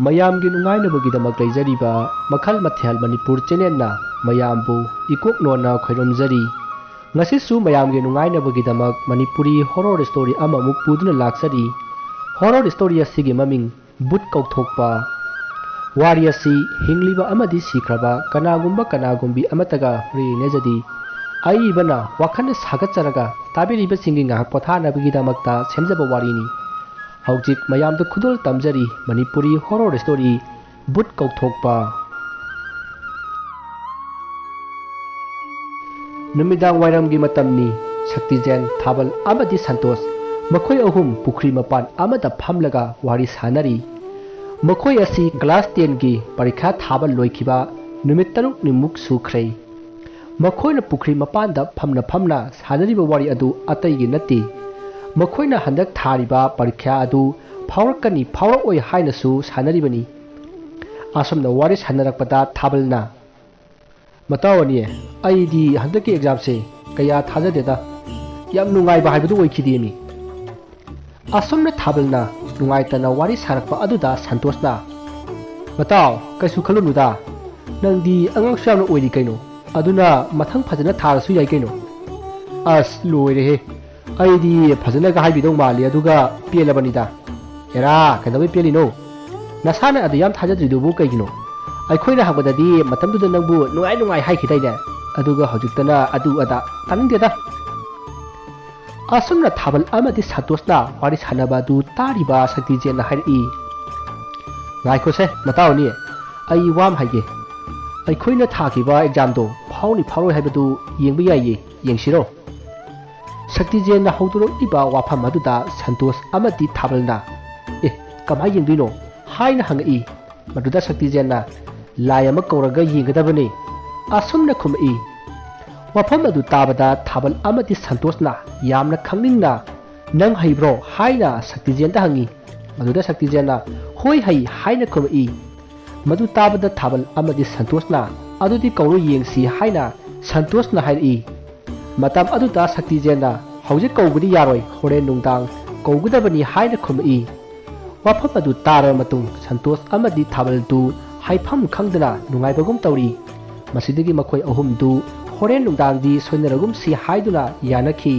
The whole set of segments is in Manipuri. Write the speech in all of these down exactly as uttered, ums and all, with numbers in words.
ꯃꯌꯥꯝꯒꯤ ꯅꯨꯡꯉꯥꯏꯅꯕꯒꯤꯗꯃꯛ ꯂꯩꯖꯔꯤꯕ ꯃꯈꯜ ꯃꯊꯦꯜ ꯃꯅꯤꯄꯨꯔ ꯆꯦꯅꯦꯜꯅ ꯃꯌꯥꯝꯕꯨ ꯏꯀꯣꯛ ꯅꯣꯟꯅ ꯈꯣꯏꯔꯨꯝꯖꯔꯤ꯫ ꯉꯁꯤꯁꯨ ꯃꯌꯥꯝꯒꯤ ꯅꯨꯡꯉꯥꯏꯅꯕꯒꯤꯗꯃꯛ ꯃꯅꯤꯄꯨꯔꯤ ꯍꯣꯔꯣꯔ ꯁ꯭ꯇꯣꯔꯤ ꯑꯃꯃꯨꯛ ꯄꯨꯗꯨꯅ ꯂꯥꯛꯆꯔꯤ꯫ ꯍꯣꯔꯣꯔ ꯁ꯭ꯇꯣꯔꯤ ꯑꯁꯤꯒꯤ ꯃꯃꯤꯡ ꯚꯨꯠ ꯀꯧꯊꯣꯛꯄ꯫ ꯋꯥꯔꯤ ꯑꯁꯤ ꯍꯤꯡꯂꯤꯕ ꯑꯃꯗꯤ ꯁꯤꯈ꯭ꯔꯕ ꯀꯅꯥꯒꯨꯝꯕ ꯀꯅꯥꯒꯨꯝꯕꯤ ꯑꯃꯠꯇꯒ ꯃꯔꯤ ꯂꯩꯅꯖꯗꯦ꯫ ꯑꯏꯕꯅ ꯋꯥꯈꯜꯅ ꯁꯥꯒꯠꯆꯔꯒ ꯇꯥꯕꯤꯔꯤꯕꯁꯤꯡꯒꯤ ꯉꯥꯏꯍꯥꯛ ꯄꯣꯊꯥꯅꯕꯒꯤꯗꯃꯛꯇ ꯁꯦꯝꯖꯕ ꯋꯥꯔꯤꯅꯤ꯫ ꯍꯧꯖꯤꯛ ꯃꯌꯥꯝꯗ ꯈꯨꯗꯣꯜ ꯇꯝꯖꯔꯤ ꯃꯅꯤꯄꯨꯔꯤ ꯍꯣꯔꯣꯔ ꯁ꯭ꯇꯣꯔꯤ ꯚꯨꯠ ꯀꯧꯊꯣꯛꯄ꯫ ꯅꯨꯃꯤꯗꯥꯡ ꯋꯥꯏꯔꯝꯒꯤ ꯃꯇꯝꯅꯤ꯫ ꯁꯛꯇꯤꯖꯦꯟ, ꯊꯥꯕꯜ ꯑꯃꯗꯤ ꯁꯟꯇꯣꯁ ꯃꯈꯣꯏ ꯑꯍꯨꯝ ꯄꯨꯈ꯭ꯔꯤ ꯃꯄꯥꯟ ꯑꯃꯗ ꯐꯝꯂꯒ ꯋꯥꯔꯤ ꯁꯥꯅꯔꯤ꯫ ꯃꯈꯣꯏ ꯑꯁꯤ ꯀ꯭ꯂꯥꯁ ꯇꯦꯟꯒꯤ ꯄꯔꯤꯈꯥ ꯊꯥꯕ ꯂꯣꯏꯈꯤꯕ ꯅꯨꯃꯤꯠ ꯇꯔꯨꯛꯅꯤꯃꯨꯛ ꯁꯨꯈ꯭ꯔꯦ꯫ ꯃꯈꯣꯏꯅ ꯄꯨꯈ꯭ꯔꯤ ꯃꯄꯥꯟꯗ ꯐꯝꯅ ꯐꯝꯅ ꯁꯥꯟꯅꯔꯤꯕ ꯋꯥꯔꯤ ꯑꯗꯨ ꯑꯇꯩꯒꯤ ꯅꯠꯇꯦ꯫ ꯃꯈꯣꯏꯅ ꯍꯟꯗꯛ ꯊꯥꯔꯤꯕ ꯄꯔꯤꯈ꯭ꯌꯥ ꯑꯗꯨ ꯐꯥꯎꯔꯛꯀꯅꯤ ꯐꯥꯎꯔꯛꯑꯣꯏ ꯍꯥꯏꯅꯁꯨ ꯁꯥꯟꯅꯔꯤꯕꯅꯤ꯫ ꯑꯁꯨꯝꯅ ꯋꯥꯔꯤ ꯁꯥꯟꯅꯔꯛꯄꯗ ꯊꯥꯕꯜꯅ, "ꯃꯇꯥꯎ ꯑꯅꯤ, ꯑꯩꯗꯤ ꯍꯟꯗꯛꯀꯤ ꯑꯦꯛꯖꯥꯝꯁꯦ ꯀꯌꯥ ꯊꯥꯖꯗꯦꯗ꯫ ꯌꯥꯝ ꯅꯨꯡꯉꯥꯏꯕ ꯍꯥꯏꯕꯗꯨ ꯑꯣꯏꯈꯤꯗꯦꯃꯤ꯫" ꯑꯁꯨꯝꯅ ꯊꯥꯕꯜꯅ ꯅꯨꯡꯉꯥꯏꯇꯅ ꯋꯥꯔꯤ ꯁꯥꯔꯛꯄ ꯑꯗꯨꯗ ꯁꯟꯇꯣꯁꯅ, "ꯃꯇꯥꯎ, ꯀꯩꯁꯨ ꯈꯜꯂꯨꯅꯨꯗ꯫ ꯅꯪꯗꯤ ꯑꯉꯥꯡꯁꯨ ꯌꯥꯝꯅ ꯑꯣꯏꯔꯤ ꯀꯩꯅꯣ꯫ ꯑꯗꯨꯅ ꯃꯊꯪ ꯐꯖꯅ ꯊꯥꯔꯁꯨ ꯌꯥꯏ ꯀꯩꯅꯣ꯫" "ꯑꯁ, ꯂꯣꯏꯔꯦꯍꯦ꯫ ꯑꯩꯗꯤ ꯐꯖꯅꯒ ꯍꯥꯏꯕꯤꯗꯧ ꯃꯥꯜꯂꯤ, ꯑꯗꯨꯒ ꯄꯦꯜꯂꯕꯅꯤꯗ꯫" "ꯑꯦꯔꯥ, ꯀꯩꯗꯧꯕꯩ ꯄꯦꯜꯂꯤꯅꯣ? ꯅꯁꯥꯅ ꯑꯗꯨ ꯌꯥꯝ ꯊꯥꯖꯗ꯭ꯔꯤꯗꯨꯕꯨ ꯀꯩꯒꯤꯅꯣ? ꯑꯩꯈꯣꯏꯅ ꯍꯪꯕꯗꯗꯤ ꯃꯇꯝꯗꯨꯗ ꯅꯪꯕꯨ ꯅꯨꯡꯉꯥꯏ ꯅꯨꯡꯉꯥꯏ ꯍꯥꯏꯈꯤꯗꯥꯏꯅꯦ? ꯑꯗꯨꯒ ꯍꯧꯖꯤꯛꯇꯅ ꯑꯗꯨ ꯑꯗꯥ꯫ ꯇꯥꯅꯤꯡꯗꯦꯗ꯫" ꯑꯁꯨꯝꯅ ꯊꯥꯕꯜ ꯑꯃꯗꯤ ꯁꯟꯇꯣꯁꯅ ꯋꯥꯔꯤ ꯁꯥꯟꯅꯕ ꯑꯗꯨ ꯇꯥꯔꯤꯕ ꯁꯛꯇꯤꯖꯦꯟꯅ ꯍꯥꯏꯔꯛꯏ, "ꯉꯥꯏꯈꯣꯁꯦ, ꯃꯇꯥꯎꯅꯤ, ꯑꯩ ꯋꯥ ꯑꯃ ꯍꯥꯏꯒꯦ꯫ ꯑꯩꯈꯣꯏꯅ ꯊꯥꯈꯤꯕ ꯑꯦꯛꯖꯥꯝꯗꯣ ꯐꯥꯎꯅꯤ ꯐꯥꯎꯔꯣꯏ ꯍꯥꯏꯕꯗꯨ ꯌꯦꯡꯕ ꯌꯥꯏꯌꯦ, ꯌꯦꯡꯁꯤꯔꯣ?" ꯁꯛꯇꯤꯖꯦꯟꯅ ꯍꯧꯗꯣꯔꯛꯂꯤꯕ ꯋꯥꯐꯝ ꯑꯗꯨꯗ ꯁꯟꯇꯣꯁ ꯑꯃꯗꯤ ꯊꯥꯕꯜꯅ, "ꯑꯦ, ꯀꯃꯥꯏꯅ ꯌꯦꯡꯗꯣꯏꯅꯣ?" ꯍꯥꯏꯅ ꯍꯪꯉꯛꯏ꯫ ꯃꯗꯨꯗ ꯁꯛꯇꯤꯖꯦꯟꯅ, "ꯂꯥꯏ ꯑꯃ ꯀꯧꯔꯒ ꯌꯦꯡꯒꯗꯕꯅꯤ," ꯑꯁꯨꯝꯅ ꯈꯨꯝꯃꯛꯏ꯫ ꯋꯥꯐꯝ ꯑꯗꯨ ꯇꯥꯕꯗ ꯊꯥꯕꯜ ꯑꯃꯗꯤ ꯁꯟꯇꯣꯁꯅ ꯌꯥꯝꯅ ꯈꯪꯅꯤꯡꯅ, "ꯅꯪ ꯍꯩꯕ꯭ꯔꯣ?" ꯍꯥꯏꯅ ꯁꯛꯇꯤꯖꯦꯟꯗ ꯍꯪꯉꯤ꯫ ꯃꯗꯨꯗ ꯁꯛꯇꯤꯖꯦꯟꯅ, "ꯍꯣꯏ, ꯍꯩ," ꯍꯥꯏꯅ ꯈꯨꯝꯃꯛꯏ꯫ ꯃꯗꯨ ꯇꯥꯕꯗ ꯊꯥꯕꯜ ꯑꯃꯗꯤ ꯁꯟꯇꯣꯁꯅ, "ꯑꯗꯨꯗꯤ ꯀꯧꯔꯨ ꯌꯦꯡꯁꯤ," ꯍꯥꯏꯅ ꯁꯟꯇꯣꯁꯅ ꯍꯥꯏꯔꯛꯏ꯫ ꯃꯇꯝ ꯑꯗꯨꯗ ꯁꯛꯇꯤꯖꯦꯟꯅ, "ꯍꯧꯖꯤꯛ ꯀꯧꯕꯗꯤ ꯌꯥꯔꯣꯏ, ꯍꯣꯔꯦꯟ ꯅꯨꯡꯗꯥꯡ ꯀꯧꯒꯗꯕꯅꯤ," ꯍꯥꯏꯅ ꯈꯨꯝꯃꯛꯏ꯫ ꯋꯥꯐꯝ ꯑꯗꯨ ꯇꯥꯔꯕ ꯃꯇꯨꯡ ꯁꯟꯇꯣꯁ ꯑꯃꯗꯤ ꯊꯥꯕꯜꯗꯨ ꯍꯥꯏꯐꯝ ꯈꯪꯗꯅ ꯅꯨꯡꯉꯥꯏꯕꯒꯨꯝ ꯇꯧꯔꯤ꯫ ꯃꯁꯤꯗꯒꯤ ꯃꯈꯣꯏ ꯑꯍꯨꯝꯗꯨ ꯍꯣꯔꯦꯟ ꯅꯨꯡꯗꯥꯡꯗꯤ ꯁꯣꯏꯅꯔꯒꯨꯝꯁꯤ ꯍꯥꯏꯗꯨꯅ ꯌꯥꯅꯈꯤ꯫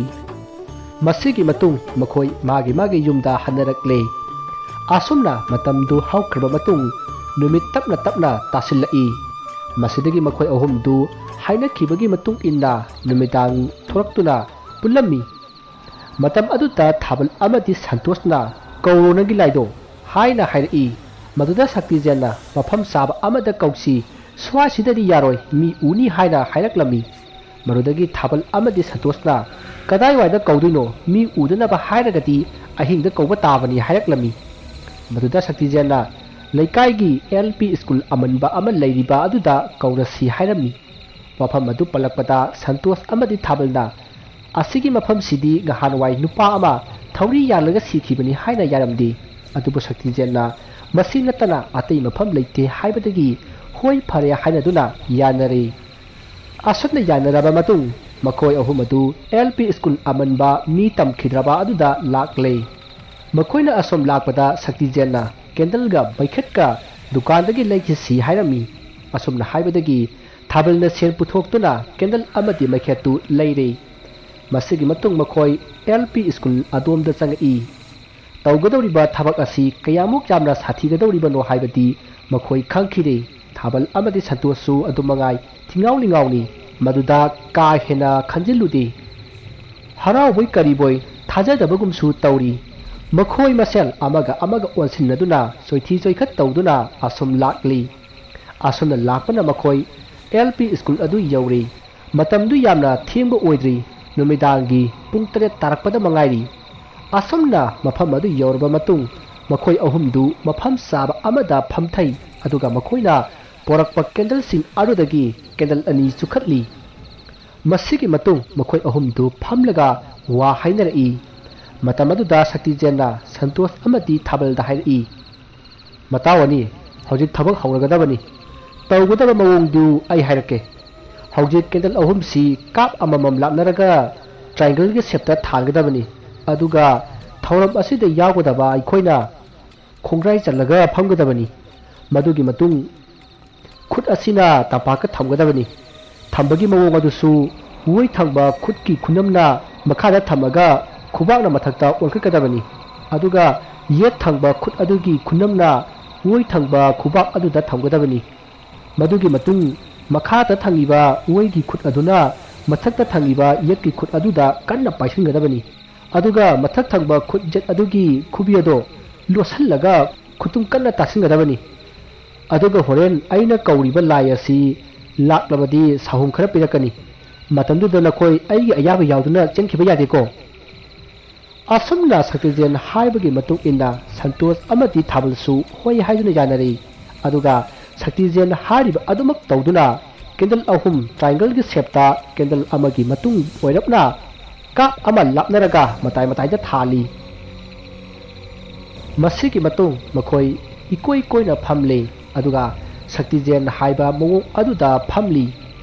ꯃꯁꯤꯒꯤ ꯃꯇꯨꯡ ꯃꯈꯣꯏ ꯃꯥꯒꯤ ꯃꯥꯒꯤ ꯌꯨꯝꯗ ꯍꯟꯅꯔꯛꯂꯦ꯫ ꯑꯁꯨꯝꯅ ꯃꯇꯝꯗꯨ ꯍꯧꯈ꯭ꯔꯕ ꯃꯇꯨꯡ ꯅꯨꯃꯤꯠ ꯇꯞꯅ ꯇꯞꯅ ꯇꯥꯁꯤꯜꯂꯛꯏ꯫ ꯃꯁꯤꯗꯒꯤ ꯃꯈꯣꯏ ꯑꯍꯨꯝꯗꯨ ꯍꯥꯏꯅꯈꯤꯕꯒꯤ ꯃꯇꯨꯡ ꯏꯟꯅ ꯅꯨꯃꯤꯗꯥꯡ ꯊꯣꯔꯛꯇꯨꯅ ꯄꯨꯜꯂꯝꯃꯤ꯫ ꯃꯇꯝ ꯑꯗꯨꯗ ꯊꯥꯕꯜ ꯑꯃꯗꯤ ꯁꯟꯇꯣꯁꯅ "ꯀꯧꯔꯣ ꯅꯪꯒꯤ ꯂꯥꯏꯗꯣ" ꯍꯥꯏꯅ ꯍꯥꯏꯔꯛꯏ꯫ ꯃꯗꯨꯗ ꯁꯛꯇꯤꯖꯦꯟꯅ "ꯃꯐꯝ ꯆꯥꯕ ꯑꯃꯗ ꯀꯧꯁꯤ, ꯁ꯭ꯋꯥꯏꯁꯤꯗꯗꯤ ꯌꯥꯔꯣꯏ, ꯃꯤ ꯎꯅꯤ" ꯍꯥꯏꯅ ꯍꯥꯏꯔꯛꯂꯝꯃꯤ꯫ ꯃꯗꯨꯗꯒꯤ ꯊꯥꯕꯜ ꯑꯃꯗꯤ ꯁꯟꯇꯣꯁꯅ "ꯀꯗꯥꯏꯋꯥꯏꯗ ꯀꯧꯗꯣꯏꯅꯣ? ꯃꯤ ꯎꯗꯅꯕ ꯍꯥꯏꯔꯒꯗꯤ ꯑꯍꯤꯡꯗ ꯀꯧꯕ ꯇꯥꯕꯅꯤ" ꯍꯥꯏꯔꯛꯂꯝꯃꯤ꯫ ꯃꯗꯨꯗ ꯁꯛꯇꯤꯖꯦꯟꯅ "ꯂꯩꯀꯥꯏꯒꯤ ꯑꯦꯜ ꯄꯤ ꯁ꯭ꯀꯨꯜ ꯑꯃꯟꯕ ꯑꯃ ꯂꯩꯔꯤꯕ ꯑꯗꯨꯗ ꯀꯧꯔꯁꯤ" ꯍꯥꯏꯔꯝꯃꯤ꯫ ꯋꯥꯐꯝ ꯑꯗꯨ ꯄꯜꯂꯛꯄꯗ ꯁꯟꯇꯣꯁ ꯑꯃꯗꯤ ꯊꯥꯕꯜꯅ "ꯑꯁꯤꯒꯤ ꯃꯐꯝꯁꯤꯗꯤ ꯅꯍꯥꯟꯋꯥꯏ ꯅꯨꯄꯥ ꯑꯃ ꯊꯧꯔꯤ ꯌꯥꯜꯂꯒ ꯁꯤꯈꯤꯕꯅꯤ" ꯍꯥꯏꯅ ꯌꯥꯔꯝꯗꯦ꯫ ꯑꯗꯨꯕꯨ ꯁꯛꯇꯤꯖꯦꯟꯅ "ꯃꯁꯤ ꯅꯠꯇꯅ ꯑꯇꯩ ꯃꯐꯝ ꯂꯩꯇꯦ" ꯍꯥꯏꯕꯗꯒꯤ "ꯍꯣꯏ, ꯐꯔꯦ" ꯍꯥꯏꯅꯗꯨꯅ ꯌꯥꯅꯔꯦ꯫ ꯑꯁꯨꯝꯅ ꯌꯥꯅꯔꯕ ꯃꯇꯨꯡ ꯃꯈꯣꯏ ꯑꯍꯨꯝ ꯑꯗꯨ ꯑꯦꯜ ꯄꯤ ꯁ꯭ꯀꯨꯜ ꯑꯃꯟꯕ ꯃꯤ ꯇꯝꯈꯤꯗ꯭ꯔꯕ ꯑꯗꯨꯗ ꯂꯥꯛꯂꯦ꯫ ꯃꯈꯣꯏꯅ ꯑꯁꯨꯝ ꯂꯥꯛꯄꯗ ꯁꯛꯇꯤꯖꯦꯟꯅ "ꯀꯦꯟꯗꯜꯒ ꯃꯩꯈꯦꯠꯀ ꯗꯨꯀꯥꯟꯗꯒꯤ ꯂꯩꯈꯤꯁꯤ" ꯍꯥꯏꯔꯝꯃꯤ꯫ ꯑꯁꯨꯝꯅ ꯍꯥꯏꯕꯗꯒꯤ ꯊꯥꯕꯜꯅ ꯁꯦꯟ ꯄꯨꯊꯣꯛꯇꯨꯅ ꯀꯦꯟꯗꯜ ꯑꯃꯗꯤ ꯃꯩꯈꯦꯠꯇꯨ ꯂꯩꯔꯦ꯫ ꯃꯁꯤꯒꯤ ꯃꯇꯨꯡ ꯃꯈꯣꯏ ꯑꯦꯜ ꯄꯤ ꯁ꯭ꯀꯨꯜ ꯑꯗꯣꯝꯗ ꯆꯪꯉꯛꯏ꯫ ꯇꯧꯒꯗꯧꯔꯤꯕ ꯊꯕꯛ ꯑꯁꯤ ꯀꯌꯥꯃꯨꯛ ꯌꯥꯝꯅ ꯁꯥꯊꯤꯒꯗꯧꯔꯤꯕꯅꯣ ꯍꯥꯏꯕꯗꯤ ꯃꯈꯣꯏ ꯈꯪꯈꯤꯗꯦ꯫ ꯊꯥꯕꯜ ꯑꯃꯗꯤ ꯁꯟꯇꯣꯁꯁꯨ ꯑꯗꯨ ꯃꯉꯥꯏ ꯊꯤꯉꯥꯎ ꯂꯤꯉꯥꯎꯅꯤ꯫ ꯃꯗꯨꯗ ꯀꯥ ꯍꯦꯟꯅ ꯈꯟꯖꯤꯜꯂꯨꯗꯦ꯫ ꯍꯔꯥꯎꯕꯣꯏ ꯀꯔꯤꯕꯣꯏ ꯊꯥꯖꯗꯕꯒꯨꯝꯁꯨ ꯇꯧꯔꯤ꯫ ꯃꯈꯣꯏ ꯃꯁꯦꯜ ꯑꯃꯒ ꯑꯃꯒ ꯑꯣꯟꯁꯤꯟꯅꯗꯨꯅ ꯆꯣꯏꯊꯤ ꯆꯣꯏꯈꯠ ꯇꯧꯗꯨꯅ ꯑꯁꯨꯝ ꯂꯥꯛꯂꯤ꯫ ꯑꯁꯨꯝꯅ ꯂꯥꯛꯄꯅ ꯃꯈꯣꯏ ꯑꯦꯜ ꯄꯤ ꯁ꯭ꯀꯨꯜ ꯑꯗꯨ ꯌꯧꯔꯦ꯫ ꯃꯇꯝꯗꯨ ꯌꯥꯝꯅ ꯊꯦꯡꯕ ꯑꯣꯏꯗ꯭ꯔꯤ, ꯅꯨꯃꯤꯗꯥꯡꯒꯤ ꯄꯨꯡ ꯇꯔꯦꯠ ꯇꯥꯔꯛꯄꯗ ꯃꯉꯥꯏꯔꯤ꯫ ꯑꯁꯨꯝꯅ ꯃꯐꯝ ꯑꯗꯨ ꯌꯧꯔꯕ ꯃꯇꯨꯡ ꯃꯈꯣꯏ ꯑꯍꯨꯝꯗꯨ ꯃꯐꯝ ꯆꯥꯕ ꯑꯃꯗ ꯐꯝꯊꯩ, ꯑꯗꯨꯒ ꯃꯈꯣꯏꯅ ꯄꯣꯔꯛꯄ ꯀꯦꯟꯗꯜꯁꯤꯡ ꯑꯗꯨꯗꯒꯤ ꯀꯦꯟꯗꯜ ꯑꯅꯤ ꯆꯨꯈꯠꯂꯤ꯫ ꯃꯁꯤꯒꯤ ꯃꯇꯨꯡ ꯃꯈꯣꯏ ꯑꯍꯨꯝꯗꯨ ꯐꯝꯂꯒ ꯋꯥ ꯍꯥꯏꯅꯔꯛꯏ꯫ ꯃꯇꯝ ꯑꯗꯨꯗ ꯁꯛꯇꯤꯖꯦꯟꯅ ꯁꯟꯇꯣꯁ ꯑꯃꯗꯤ ꯊꯥꯕꯜꯗ ꯍꯥꯏꯔꯛꯏ, "ꯃꯇꯥꯎ ꯑꯅꯤ, ꯍꯧꯖꯤꯛ ꯊꯕꯛ ꯍꯧꯔꯒꯗꯕꯅꯤ꯫ ꯇꯧꯒꯗꯕ ꯃꯑꯣꯡꯗꯨ ꯑꯩ ꯍꯥꯏꯔꯛꯀꯦ꯫ ꯍꯧꯖꯤꯛ ꯀꯦꯟꯗꯜ ꯑꯍꯨꯝꯁꯤ ꯀꯥꯞ ꯑꯃꯃꯝ ꯂꯥꯛꯅꯔꯒ triangle ꯒꯤ shape ꯇ ꯊꯥꯟꯒꯗꯕꯅꯤ꯫ ꯑꯗꯨꯒ ꯊꯧꯔꯝ ꯑꯁꯤꯗ ꯌꯥꯎꯒꯗꯕ ꯑꯩꯈꯣꯏꯅ ꯈꯣꯡꯒ꯭ꯔꯥꯏ ꯆꯜꯂꯒ ꯐꯝꯒꯗꯕꯅꯤ꯫ ꯃꯗꯨꯒꯤ ꯃꯇꯨꯡ ꯈꯨꯠ ꯑꯁꯤꯅ ꯇꯝꯄꯥꯛꯇ ꯊꯝꯒꯗꯕꯅꯤ꯫ ꯊꯝꯕꯒꯤ ꯃꯑꯣꯡ ꯑꯗꯨꯁꯨ ꯑꯣꯏ ꯊꯪꯕ ꯈꯨꯠꯀꯤ ꯈꯨꯅꯝꯅ ꯃꯈꯥꯗ ꯊꯝꯃꯒ ꯈꯨꯕꯥꯛꯅ ꯃꯊꯛꯇ ꯑꯣꯟꯈꯠꯀꯗꯕꯅꯤ꯫ ꯑꯗꯨꯒ ꯌꯦꯠ ꯊꯪꯕ ꯈꯨꯠ ꯑꯗꯨꯒꯤ ꯈꯨꯅꯝꯅ ꯑꯣꯏ ꯊꯪꯕ ꯈꯨꯕꯥꯛ ꯑꯗꯨꯗ ꯊꯝꯒꯗꯕꯅꯤ꯫ ꯃꯗꯨꯒꯤ ꯃꯇꯨꯡ ꯃꯈꯥꯗ ꯊꯪꯉꯤꯕ ꯑꯣꯏꯒꯤ ꯈꯨꯠ ꯑꯗꯨꯅ ꯃꯊꯛꯇ ꯊꯪꯉꯤꯕ ꯌꯦꯠꯀꯤ ꯈꯨꯠ ꯑꯗꯨꯗ ꯀꯟꯅ ꯄꯥꯏꯁꯤꯟꯒꯗꯕꯅꯤ꯫ ꯑꯗꯨꯒ ꯃꯊꯛ ꯊꯪꯕ ꯈꯨꯠ ꯌꯦꯠ ꯑꯗꯨꯒꯤ ꯈꯨꯕꯤ ꯑꯗꯣ ꯂꯣꯠꯁꯤꯜꯂꯒ ꯈꯨꯇꯨꯝ ꯀꯟꯅ ꯇꯥꯁꯤꯟꯒꯗꯕꯅꯤ꯫ ꯑꯗꯨꯒ ꯍꯣꯔꯦꯟ ꯑꯩꯅ ꯀꯧꯔꯤꯕ ꯂꯥꯏ ꯑꯁꯤ ꯂꯥꯛꯂꯕꯗꯤ ꯁꯥꯍꯨꯝ ꯈꯔ ꯄꯤꯔꯛꯀꯅꯤ꯫ ꯃꯇꯝꯗꯨꯗ ꯅꯈꯣꯏ ꯑꯩꯒꯤ ꯑꯌꯥꯕ ꯌꯥꯎꯗꯨꯅ ꯆꯦꯟꯈꯤꯕ ꯌꯥꯗꯦꯀꯣ꯫ ꯑꯁꯨꯝꯅ ꯁꯛꯇꯤꯖꯦꯟ ꯍꯥꯏꯕꯒꯤ ꯃꯇꯨꯡ ꯏꯟꯅ ꯁꯟꯇꯣꯁ ꯑꯃꯗꯤ ꯊꯥꯕꯜꯁꯨ ꯍꯣꯏ ꯍꯥꯏꯗꯨꯅ ꯌꯥꯅꯔꯤ꯫ ꯑꯗꯨꯒ ꯁꯛꯇꯤꯖꯦꯟ ꯍꯥꯏꯔꯤꯕ ꯑꯗꯨꯃꯛ ꯇꯧꯗꯨꯅ ꯀꯦꯟꯗꯜ ꯑꯍꯨꯝ triangleꯒꯤ shapeꯇ ꯀꯦꯟꯗꯜ ꯑꯃꯒꯤ ꯃꯇꯨꯡ ꯑꯣꯏꯔꯞꯅ ꯀꯥꯞ ꯑꯃ ꯂꯥꯞꯅꯔꯒ ꯃꯇꯥꯏ ꯃꯇꯥꯏꯗ ꯊꯥꯜꯂꯤ꯫ ꯃꯁꯤꯒꯤ ꯃꯇꯨꯡ ꯃꯈꯣꯏ ꯏꯀꯣꯏ ꯀꯣꯏꯅ ꯐꯝꯂꯤ, ꯑꯗꯨꯒ ꯁꯛꯇꯤꯖꯦꯟ ꯍꯥꯏꯕ ꯃꯑꯣꯡ ꯑꯗꯨꯗ ꯐꯝꯂꯤ꯫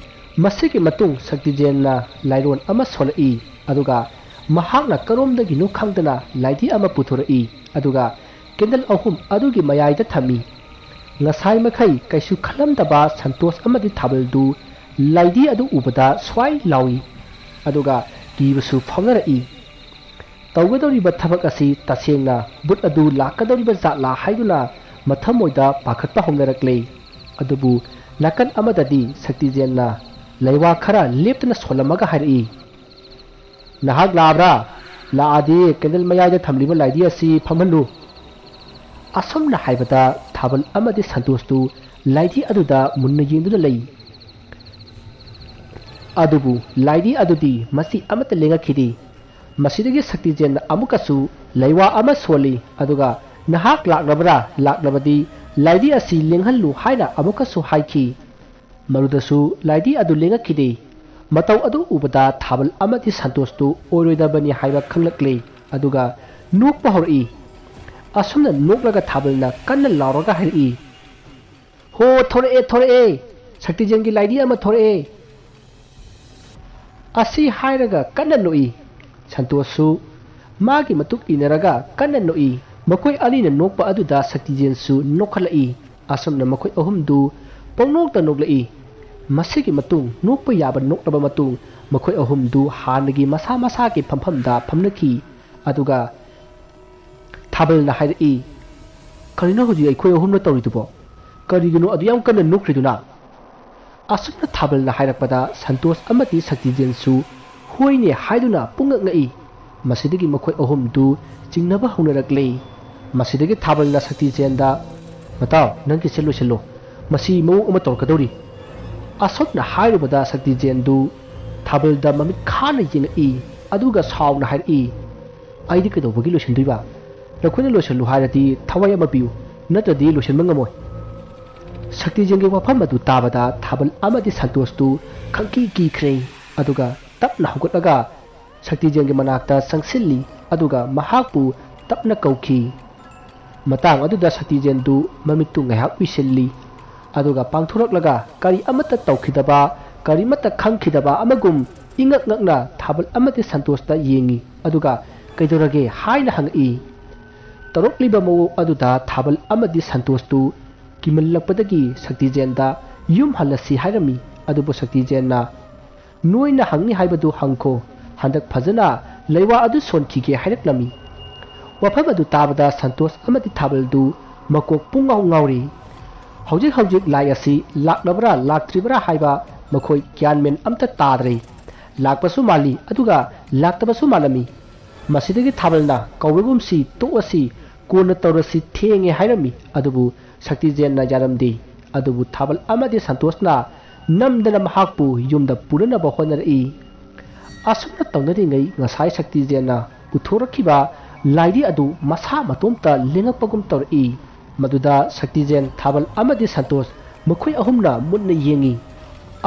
ꯃꯁꯤꯒꯤ ꯃꯇꯨꯡ ꯁꯛꯇꯤꯖꯦꯟꯅ ꯂꯥꯏꯔꯣꯟ ꯑꯃ ꯁꯣꯜꯂꯛꯏ, ꯑꯗꯨꯒ ꯃꯍꯥꯛꯅ ꯀꯔꯣꯝꯗꯒꯤꯅꯣ ꯈꯪꯗꯅ ꯂꯥꯏꯙꯤ ꯑꯃ ꯄꯨꯊꯣꯔꯛꯏ, ꯑꯗꯨꯒ ꯀꯦꯟꯗꯜ ꯑꯍꯨꯝ ꯑꯗꯨꯒꯤ ꯃꯌꯥꯏꯗ ꯊꯝꯃꯤ꯫ ꯉꯁꯥꯏ ꯃꯈꯩ ꯀꯩꯁꯨ ꯈꯜꯂꯝꯗꯕ ꯁꯟꯇꯣꯁ ꯑꯃꯗꯤ ꯊꯥꯕꯜꯗꯨ ꯂꯥꯏꯙꯤ ꯑꯗꯨ ꯎꯕꯗ ꯁ꯭ꯋꯥꯏ ꯂꯥꯎꯏ, ꯑꯗꯨꯒ ꯀꯤꯕꯁꯨ ꯐꯥꯎꯅꯔꯛꯏ꯫ ꯇꯧꯒꯗꯧꯔꯤꯕ ꯊꯕꯛ ꯑꯁꯤ ꯇꯁꯦꯡꯅ ꯚꯨꯠ ꯑꯗꯨ ꯂꯥꯛꯀꯗꯧꯔꯤꯕ ꯖꯥꯠꯂꯥ ꯍꯥꯏꯗꯨꯅ ꯃꯊꯃꯣꯏꯗ ꯄꯥꯈꯠꯄ ꯍꯧꯅꯔꯛꯂꯦ꯫ ꯑꯗꯨꯕꯨ ꯅꯥꯀꯟ ꯑꯃꯗꯗꯤ ꯁꯛꯇꯤꯖꯦꯟꯅ ꯂꯩꯋꯥ ꯈꯔ ꯂꯦꯞꯇꯅ ꯁꯣꯜꯂꯝꯃꯒ ꯍꯥꯏꯔꯛꯏ, "ꯅꯍꯥꯛ ꯂꯥꯛꯑꯕ꯭ꯔꯥ? ꯂꯥꯛꯑꯗꯤ ꯀꯦꯟꯗꯜ ꯃꯌꯥꯏꯗ ꯊꯝꯂꯤꯕ ꯂꯥꯏꯙꯤ ꯑꯁꯤ ꯐꯝꯍꯜꯂꯨ꯫" ꯑꯁꯨꯝꯅ ꯍꯥꯏꯕꯗ ꯊꯥꯕꯜ ꯑꯃꯗꯤ ꯁꯟꯇꯣꯁꯇꯨ ꯂꯥꯏꯙꯤ ꯑꯗꯨꯗ ꯃꯨꯟꯅ ꯌꯦꯡꯗꯨꯅ ꯂꯩ꯫ ꯑꯗꯨꯕꯨ ꯂꯥꯏꯙꯤ ꯑꯗꯨꯗꯤ ꯃꯁꯤ ꯑꯃꯠꯇ ꯂꯦꯡꯉꯛꯈꯤꯗꯦ꯫ ꯃꯁꯤꯗꯒꯤ ꯁꯛꯇꯤꯖꯦꯟꯅ ꯑꯃꯨꯛꯀꯁꯨ ꯂꯩꯋꯥ ꯑꯃ ꯁꯣꯜꯂꯤ, ꯑꯗꯨꯒ "ꯅꯍꯥꯛ ꯂꯥꯛꯂꯕ꯭ꯔꯥ? ꯂꯥꯛꯂꯕꯗꯤ ꯂꯥꯏꯙꯤ ꯑꯁꯤ ꯂꯦꯡꯍꯜꯂꯨ" ꯍꯥꯏꯅ ꯑꯃꯨꯛꯀꯁꯨ ꯍꯥꯏꯈꯤ꯫ ꯃꯗꯨꯗꯁꯨ ꯂꯥꯏꯙꯤ ꯑꯗꯨ ꯂꯦꯡꯉꯛꯈꯤꯗꯦ꯫ ꯃꯇꯧ ꯑꯗꯨ ꯎꯕꯗ ꯊꯥꯕꯜ ꯑꯃꯗꯤ ꯁꯟꯇꯣꯁꯇꯨ ꯑꯣꯏꯔꯣꯏꯗꯕꯅꯤ ꯍꯥꯏꯕ ꯈꯪꯂꯛꯂꯦ, ꯑꯗꯨꯒ ꯅꯣꯛꯄ ꯍꯧꯔꯛꯏ꯫ ꯑꯁꯨꯝꯅ ꯅꯣꯛꯂꯒ ꯊꯥꯕꯜꯅ ꯀꯟꯅ ꯂꯥꯎꯔꯒ ꯍꯥꯏꯔꯛꯏ, "ꯍꯣ, ꯊꯣꯔꯛꯑꯦ, ꯊꯣꯔꯛꯑꯦ! ꯁꯛꯇꯤꯖꯦꯟꯒꯤ ꯂꯥꯏꯙꯤ ꯑꯃ ꯊꯣꯔꯛꯑꯦ!" ꯑꯁꯤ ꯍꯥꯏꯔꯒ ꯀꯟꯅ ꯅꯣꯛꯏ꯫ ꯁꯟꯇꯣꯁꯁꯨ ꯃꯥꯒꯤ ꯃꯇꯨꯡ ꯏꯟꯅꯔꯒ ꯀꯟꯅ ꯅꯣꯛꯏ꯫ ꯃꯈꯣꯏ ꯑꯅꯤꯅ ꯅꯣꯛꯄ ꯑꯗꯨꯗ ꯁꯛꯇꯤꯖꯦꯟꯁꯨ ꯅꯣꯛꯈꯠꯂꯛꯏ꯫ ꯑꯁꯨꯝꯅ ꯃꯈꯣꯏ ꯑꯍꯨꯝꯗꯨ ꯄꯪꯅꯣꯛꯇ ꯅꯣꯛꯂꯛꯏ꯫ ꯃꯁꯤꯒꯤ ꯃꯇꯨꯡ ꯅꯣꯛꯄ ꯌꯥꯕ ꯅꯣꯛꯂꯕ ꯃꯇꯨꯡ ꯃꯈꯣꯏ ꯑꯍꯨꯝꯗꯨ ꯍꯥꯟꯅꯒꯤ ꯃꯁꯥ ꯃꯁꯥꯒꯤ ꯐꯝꯐꯝꯗ ꯐꯝꯅꯈꯤ꯫ ꯑꯗꯨꯒ ꯊꯥꯕꯜꯅ ꯍꯥꯏꯔꯛꯏ, "ꯀꯔꯤꯅꯣ ꯍꯧꯖꯤꯛ ꯑꯩꯈꯣꯏ ꯑꯍꯨꯝꯅ ꯇꯧꯔꯤꯗꯨꯕꯣ? ꯀꯔꯤꯒꯤꯅꯣ ꯑꯗꯨ ꯌꯥꯝ ꯀꯟꯅ ꯅꯣꯛꯈ꯭ꯔꯤꯗꯨꯅ?" ꯑꯁꯨꯝꯅ ꯊꯥꯕꯜꯅ ꯍꯥꯏꯔꯛꯄꯗ ꯁꯟꯇꯣꯁ ꯑꯃꯗꯤ ꯁꯛꯇꯤꯖꯦꯟꯁꯨ ꯍꯣꯏꯅꯦ ꯍꯥꯏꯗꯨꯅ ꯄꯨꯡꯉꯛ ꯉꯛꯏ꯫ ꯃꯁꯤꯗꯒꯤ ꯃꯈꯣꯏ ꯑꯍꯨꯝꯗꯨ ꯆꯤꯡꯅꯕ ꯍꯧꯅꯔꯛꯂꯦ꯫ ꯃꯁꯤꯗꯒꯤ ꯊꯥꯕꯜꯅ ꯁꯛꯇꯤꯖꯦꯟꯗ, "ꯃꯇꯥꯎ, ꯅꯪꯒꯤꯁꯦ ꯂꯣꯏꯁꯤꯜꯂꯣ, ꯃꯁꯤ ꯃꯑꯣꯡ ꯑꯃ ꯇꯧꯔꯛꯀꯗꯧꯔꯤ"꯫ ꯑꯁꯨꯝꯅ ꯍꯥꯏꯔꯨꯕꯗ ꯁꯛꯇꯤꯖꯦꯟꯗꯨ ꯊꯥꯕꯜꯗ ꯃꯃꯤꯠ ꯈꯥꯅ ꯌꯦꯡꯉꯛꯏ꯫ ꯑꯗꯨꯒ ꯁꯥꯎꯅ ꯍꯥꯏꯔꯛꯏ, "ꯑꯩꯗꯤ ꯀꯩꯗꯧꯕꯒꯤ ꯂꯣꯏꯁꯤꯟꯗꯣꯏꯕ? ꯅꯈꯣꯏꯅ ꯂꯣꯏꯁꯤꯜꯂꯨ ꯍꯥꯏꯔꯗꯤ ꯊꯋꯥꯏ ꯑꯃ ꯄꯤꯌꯨ, ꯅꯠꯇ꯭ꯔꯗꯤ ꯂꯣꯏꯁꯤꯟꯕ ꯉꯝꯃꯣꯏ"꯫ ꯁꯛꯇꯤꯖꯦꯟꯒꯤ ꯋꯥꯐꯝ ꯑꯗꯨ ꯇꯥꯕꯗ ꯊꯥꯕꯜ ꯑꯃꯗꯤ ꯁꯟꯇꯣꯁꯇꯨ ꯈꯪꯀꯤ ꯀꯤꯈ꯭ꯔꯦ꯫ ꯑꯗꯨꯒ ꯇꯞꯅ ꯍꯧꯒꯠꯂꯒ ꯁꯛꯇꯤꯖꯦꯟꯒꯤ ꯃꯅꯥꯛꯇ ꯆꯪꯁꯤꯜꯂꯤ꯫ ꯑꯗꯨꯒ ꯃꯍꯥꯛꯄꯨ ꯇꯞꯅ ꯀꯧꯈꯤ꯫ ꯃꯇꯥꯡ ꯑꯗꯨꯗ ꯁꯛꯇꯤꯖꯦꯟꯗꯨ ꯃꯃꯤꯠꯇꯨ ꯉꯥꯏꯍꯥꯛ ꯎꯏꯁꯤꯜꯂꯤ꯫ ꯑꯗꯨꯒ ꯄꯥꯡꯊꯣꯔꯛꯂꯒ ꯀꯔꯤ ꯑꯃꯠꯇ ꯇꯧꯈꯤꯗꯕ, ꯀꯔꯤꯃꯠꯇ ꯈꯪꯈꯤꯗꯕ ꯑꯃꯒꯨꯝ ꯏꯉꯛ ꯉꯛꯅ ꯊꯥꯕꯜ ꯑꯃꯗꯤ ꯁꯟꯇꯣꯁꯇ ꯌꯦꯡꯉꯤ꯫ ꯑꯗꯨꯒ "ꯀꯩꯗꯧꯔꯒꯦ?" ꯍꯥꯏꯅ ꯍꯪꯉꯛꯏ꯫ ꯇꯧꯔꯛꯂꯤꯕ ꯃꯑꯣꯡ ꯑꯗꯨꯗ ꯊꯥꯕꯜ ꯑꯃꯗꯤ ꯁꯟꯇꯣꯁꯇꯨ ꯀꯤꯃꯜꯂꯛꯄꯗꯒꯤ ꯁꯛꯇꯤꯖꯦꯟꯗ "ꯌꯨꯝ ꯍꯜꯂꯁꯤ" ꯍꯥꯏꯔꯝꯃꯤ꯫ ꯑꯗꯨꯕꯨ ꯁꯛꯇꯤꯖꯦꯟꯅ "ꯅꯣꯏꯅ ꯍꯪꯅꯤ ꯍꯥꯏꯕꯗꯨ ꯍꯪꯈꯣ, ꯍꯟꯗꯛ ꯐꯖꯅ ꯂꯩꯋꯥ ꯑꯗꯨ ꯁꯣꯟꯈꯤꯒꯦ" ꯍꯥꯏꯔꯛꯂꯝꯃꯤ꯫ ꯋꯥꯐꯝ ꯑꯗꯨ ꯇꯥꯕꯗ ꯁꯟꯇꯣꯁ ꯑꯃꯗꯤ ꯊꯥꯕꯜꯗꯨ ꯃꯀꯣꯛ ꯄꯨꯡꯉꯥꯎ ꯉꯥꯎꯔꯤ꯫ ꯍꯧꯖꯤꯛ ꯍꯧꯖꯤꯛ ꯂꯥꯏ ꯑꯁꯤ ꯂꯥꯛꯂꯕ꯭ꯔꯥ ꯂꯥꯛꯇ꯭ꯔꯤꯕ꯭ꯔꯥ ꯍꯥꯏꯕ ꯃꯈꯣꯏ ꯒ꯭ꯌꯥꯟ ꯃꯦꯟ ꯑꯝꯇ ꯇꯥꯗ꯭ꯔꯦ꯫ ꯂꯥꯛꯄꯁꯨ ꯃꯥꯜꯂꯤ, ꯑꯗꯨꯒ ꯂꯥꯛꯇꯕꯁꯨ ꯃꯥꯜꯂꯝꯃꯤ꯫ ꯃꯁꯤꯗꯒꯤ ꯊꯥꯕꯜꯅ "ꯀꯧꯔꯒꯨꯝꯁꯤ, ꯇꯣꯛꯑꯁꯤ, ꯀꯣꯟꯅ ꯇꯧꯔꯁꯤ, ꯊꯦꯡꯉꯦ" ꯍꯥꯏꯔꯝꯃꯤ꯫ ꯑꯗꯨꯕꯨ ꯁꯛꯇꯤꯖꯦꯟꯅ ꯌꯥꯔꯝꯗꯦ꯫ ꯑꯗꯨꯕꯨ ꯊꯥꯕꯜ ꯑꯃꯗꯤ ꯁꯟꯇꯣꯁꯅ ꯅꯝꯗꯅ ꯃꯍꯥꯛꯄꯨ ꯌꯨꯝꯗ ꯄꯨꯅꯅꯕ ꯍꯣꯠꯅꯔꯛꯏ꯫ ꯑꯁꯨꯝꯅ ꯇꯧꯅꯔꯤꯉꯩ ꯉꯁꯥꯏ ꯁꯛꯇꯤꯖꯦꯟꯅ ꯎꯊꯣꯔꯛꯈꯤꯕ ꯂꯥꯏꯗꯤ ꯑꯗꯨ ꯃꯁꯥ ꯃꯇꯣꯝꯇ ꯂꯦꯡꯉꯛꯄꯒꯨꯝ ꯇꯧꯔꯛꯏ꯫ ꯃꯗꯨꯗ ꯁꯛꯇꯤꯖꯦꯟ, ꯊꯥꯕꯜ ꯑꯃꯗꯤ ꯁꯟꯇꯣꯁ ꯃꯈꯣꯏ ꯑꯍꯨꯝꯅ ꯃꯨꯟꯅ ꯌꯦꯡꯉꯤ꯫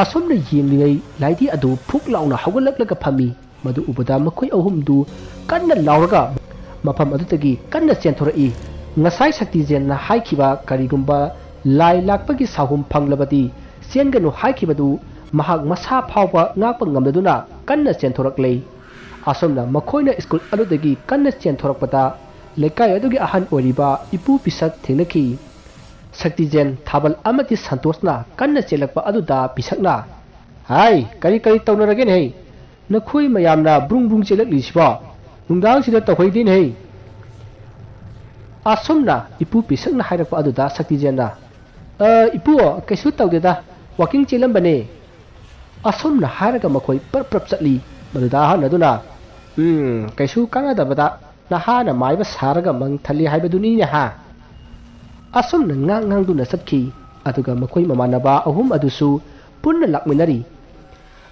ꯑꯁꯨꯝꯅ ꯌꯦꯡꯂꯤꯉꯩ ꯂꯥꯏꯗꯤ ꯑꯗꯨ ꯐꯨꯛ ꯂꯥꯎꯅ ꯍꯧꯒꯠꯂꯛꯂꯒ ꯐꯝꯃꯤ꯫ ꯃꯗꯨ ꯎꯕꯗ ꯃꯈꯣꯏ ꯑꯍꯨꯝꯗꯨ ꯀꯟꯅ ꯂꯥꯎꯔꯒ ꯃꯐꯝ ꯑꯗꯨꯗꯒꯤ ꯀꯟꯅ ꯆꯦꯟꯊꯣꯔꯛꯏ꯫ ꯉꯁꯥꯏ ꯁꯛꯇꯤꯖꯦꯟꯅ ꯍꯥꯏꯈꯤꯕ ꯀꯔꯤꯒꯨꯝꯕ ꯂꯥꯏ ꯂꯥꯛꯄꯒꯤ ꯁꯥꯍꯨꯝ ꯐꯪꯂꯕꯗꯤ ꯆꯦꯟꯒꯅꯨ ꯍꯥꯏꯈꯤꯕꯗꯨ ꯃꯍꯥꯛ ꯃꯁꯥ ꯐꯥꯎꯕ ꯉꯥꯛꯄ ꯉꯝꯗꯗꯨꯅ ꯀꯟꯅ ꯆꯦꯟꯊꯣꯔꯛꯂꯦ꯫ ꯑꯁꯨꯝꯅ ꯃꯈꯣꯏꯅ ꯁ꯭ꯀꯨꯜ ꯑꯗꯨꯗꯒꯤ ꯀꯟꯅ ꯆꯦꯟꯊꯣꯔꯛꯄꯗ ꯂꯩꯀꯥꯏ ꯑꯗꯨꯒꯤ ꯑꯍꯟ ꯑꯣꯏꯔꯤꯕ ꯏꯄꯨ ꯄꯤꯁꯛ ꯊꯦꯡꯅꯈꯤ꯫ ꯁꯛꯇꯤꯖꯦꯟ, ꯊꯥꯕꯜ ꯑꯃꯗꯤ ꯁꯟꯇꯣꯁꯅ ꯀꯟꯅ ꯆꯦꯜꯂꯛꯄ ꯑꯗꯨꯗ ꯄꯤꯁꯛꯅ, "ꯍꯥꯏ, ꯀꯔꯤ ꯀꯔꯤ ꯇꯧꯅꯔꯒꯦꯅꯦꯍꯦ? ꯅꯈꯣꯏ ꯃꯌꯥꯝꯅ ꯕ꯭ꯔꯨꯡ ꯕ꯭ꯔꯨꯡ ꯆꯦꯜꯂꯛꯂꯤꯁꯤꯕꯣ? ꯅꯨꯡꯗꯥꯡꯁꯤꯗ ꯇꯧꯍꯩꯗꯦꯅꯦꯍꯦ!" ꯑꯁꯨꯝꯅ ꯏꯄꯨ ꯄꯤꯁꯛꯅ ꯍꯥꯏꯔꯛꯄ ꯑꯗꯨꯗ ꯁꯛꯇꯤꯖꯦꯟꯅ, "ꯑ, ꯏꯄꯨ, ꯀꯩꯁꯨ ꯇꯧꯗꯦꯗ, ꯋꯥꯀꯤꯡ ꯆꯦꯜꯂꯝꯕꯅꯦ"꯫ ꯑꯁꯨꯝꯅ ꯍꯥꯏꯔꯒ ꯃꯈꯣꯏ ꯄ꯭ꯔꯞ ꯄ꯭ꯔꯞ ꯆꯠꯂꯤ꯫ ꯃꯗꯨꯗ ꯑꯍꯟ ꯑꯗꯨꯅ, "ꯎꯝ, ꯀꯩꯁꯨ ꯀꯥꯟꯅꯗꯕꯗ ꯅꯍꯥꯅ ꯃꯥꯏꯕ ꯁꯥꯔꯒ ꯃꯪ ꯊꯜꯂꯤ ꯍꯥꯏꯕꯗꯨꯅꯤꯅꯦ ꯍꯥ?" ꯑꯁꯨꯝꯅ ꯉꯥꯡ ꯉꯥꯡꯗꯨꯅ ꯆꯠꯈꯤ꯫ ꯑꯗꯨꯒ ꯃꯈꯣꯏ ꯃꯃꯥꯟꯅꯕ ꯑꯍꯨꯝ ꯑꯗꯨꯁꯨ ꯄꯨꯟꯅ ꯂꯥꯛꯃꯤꯟꯅꯔꯤ꯫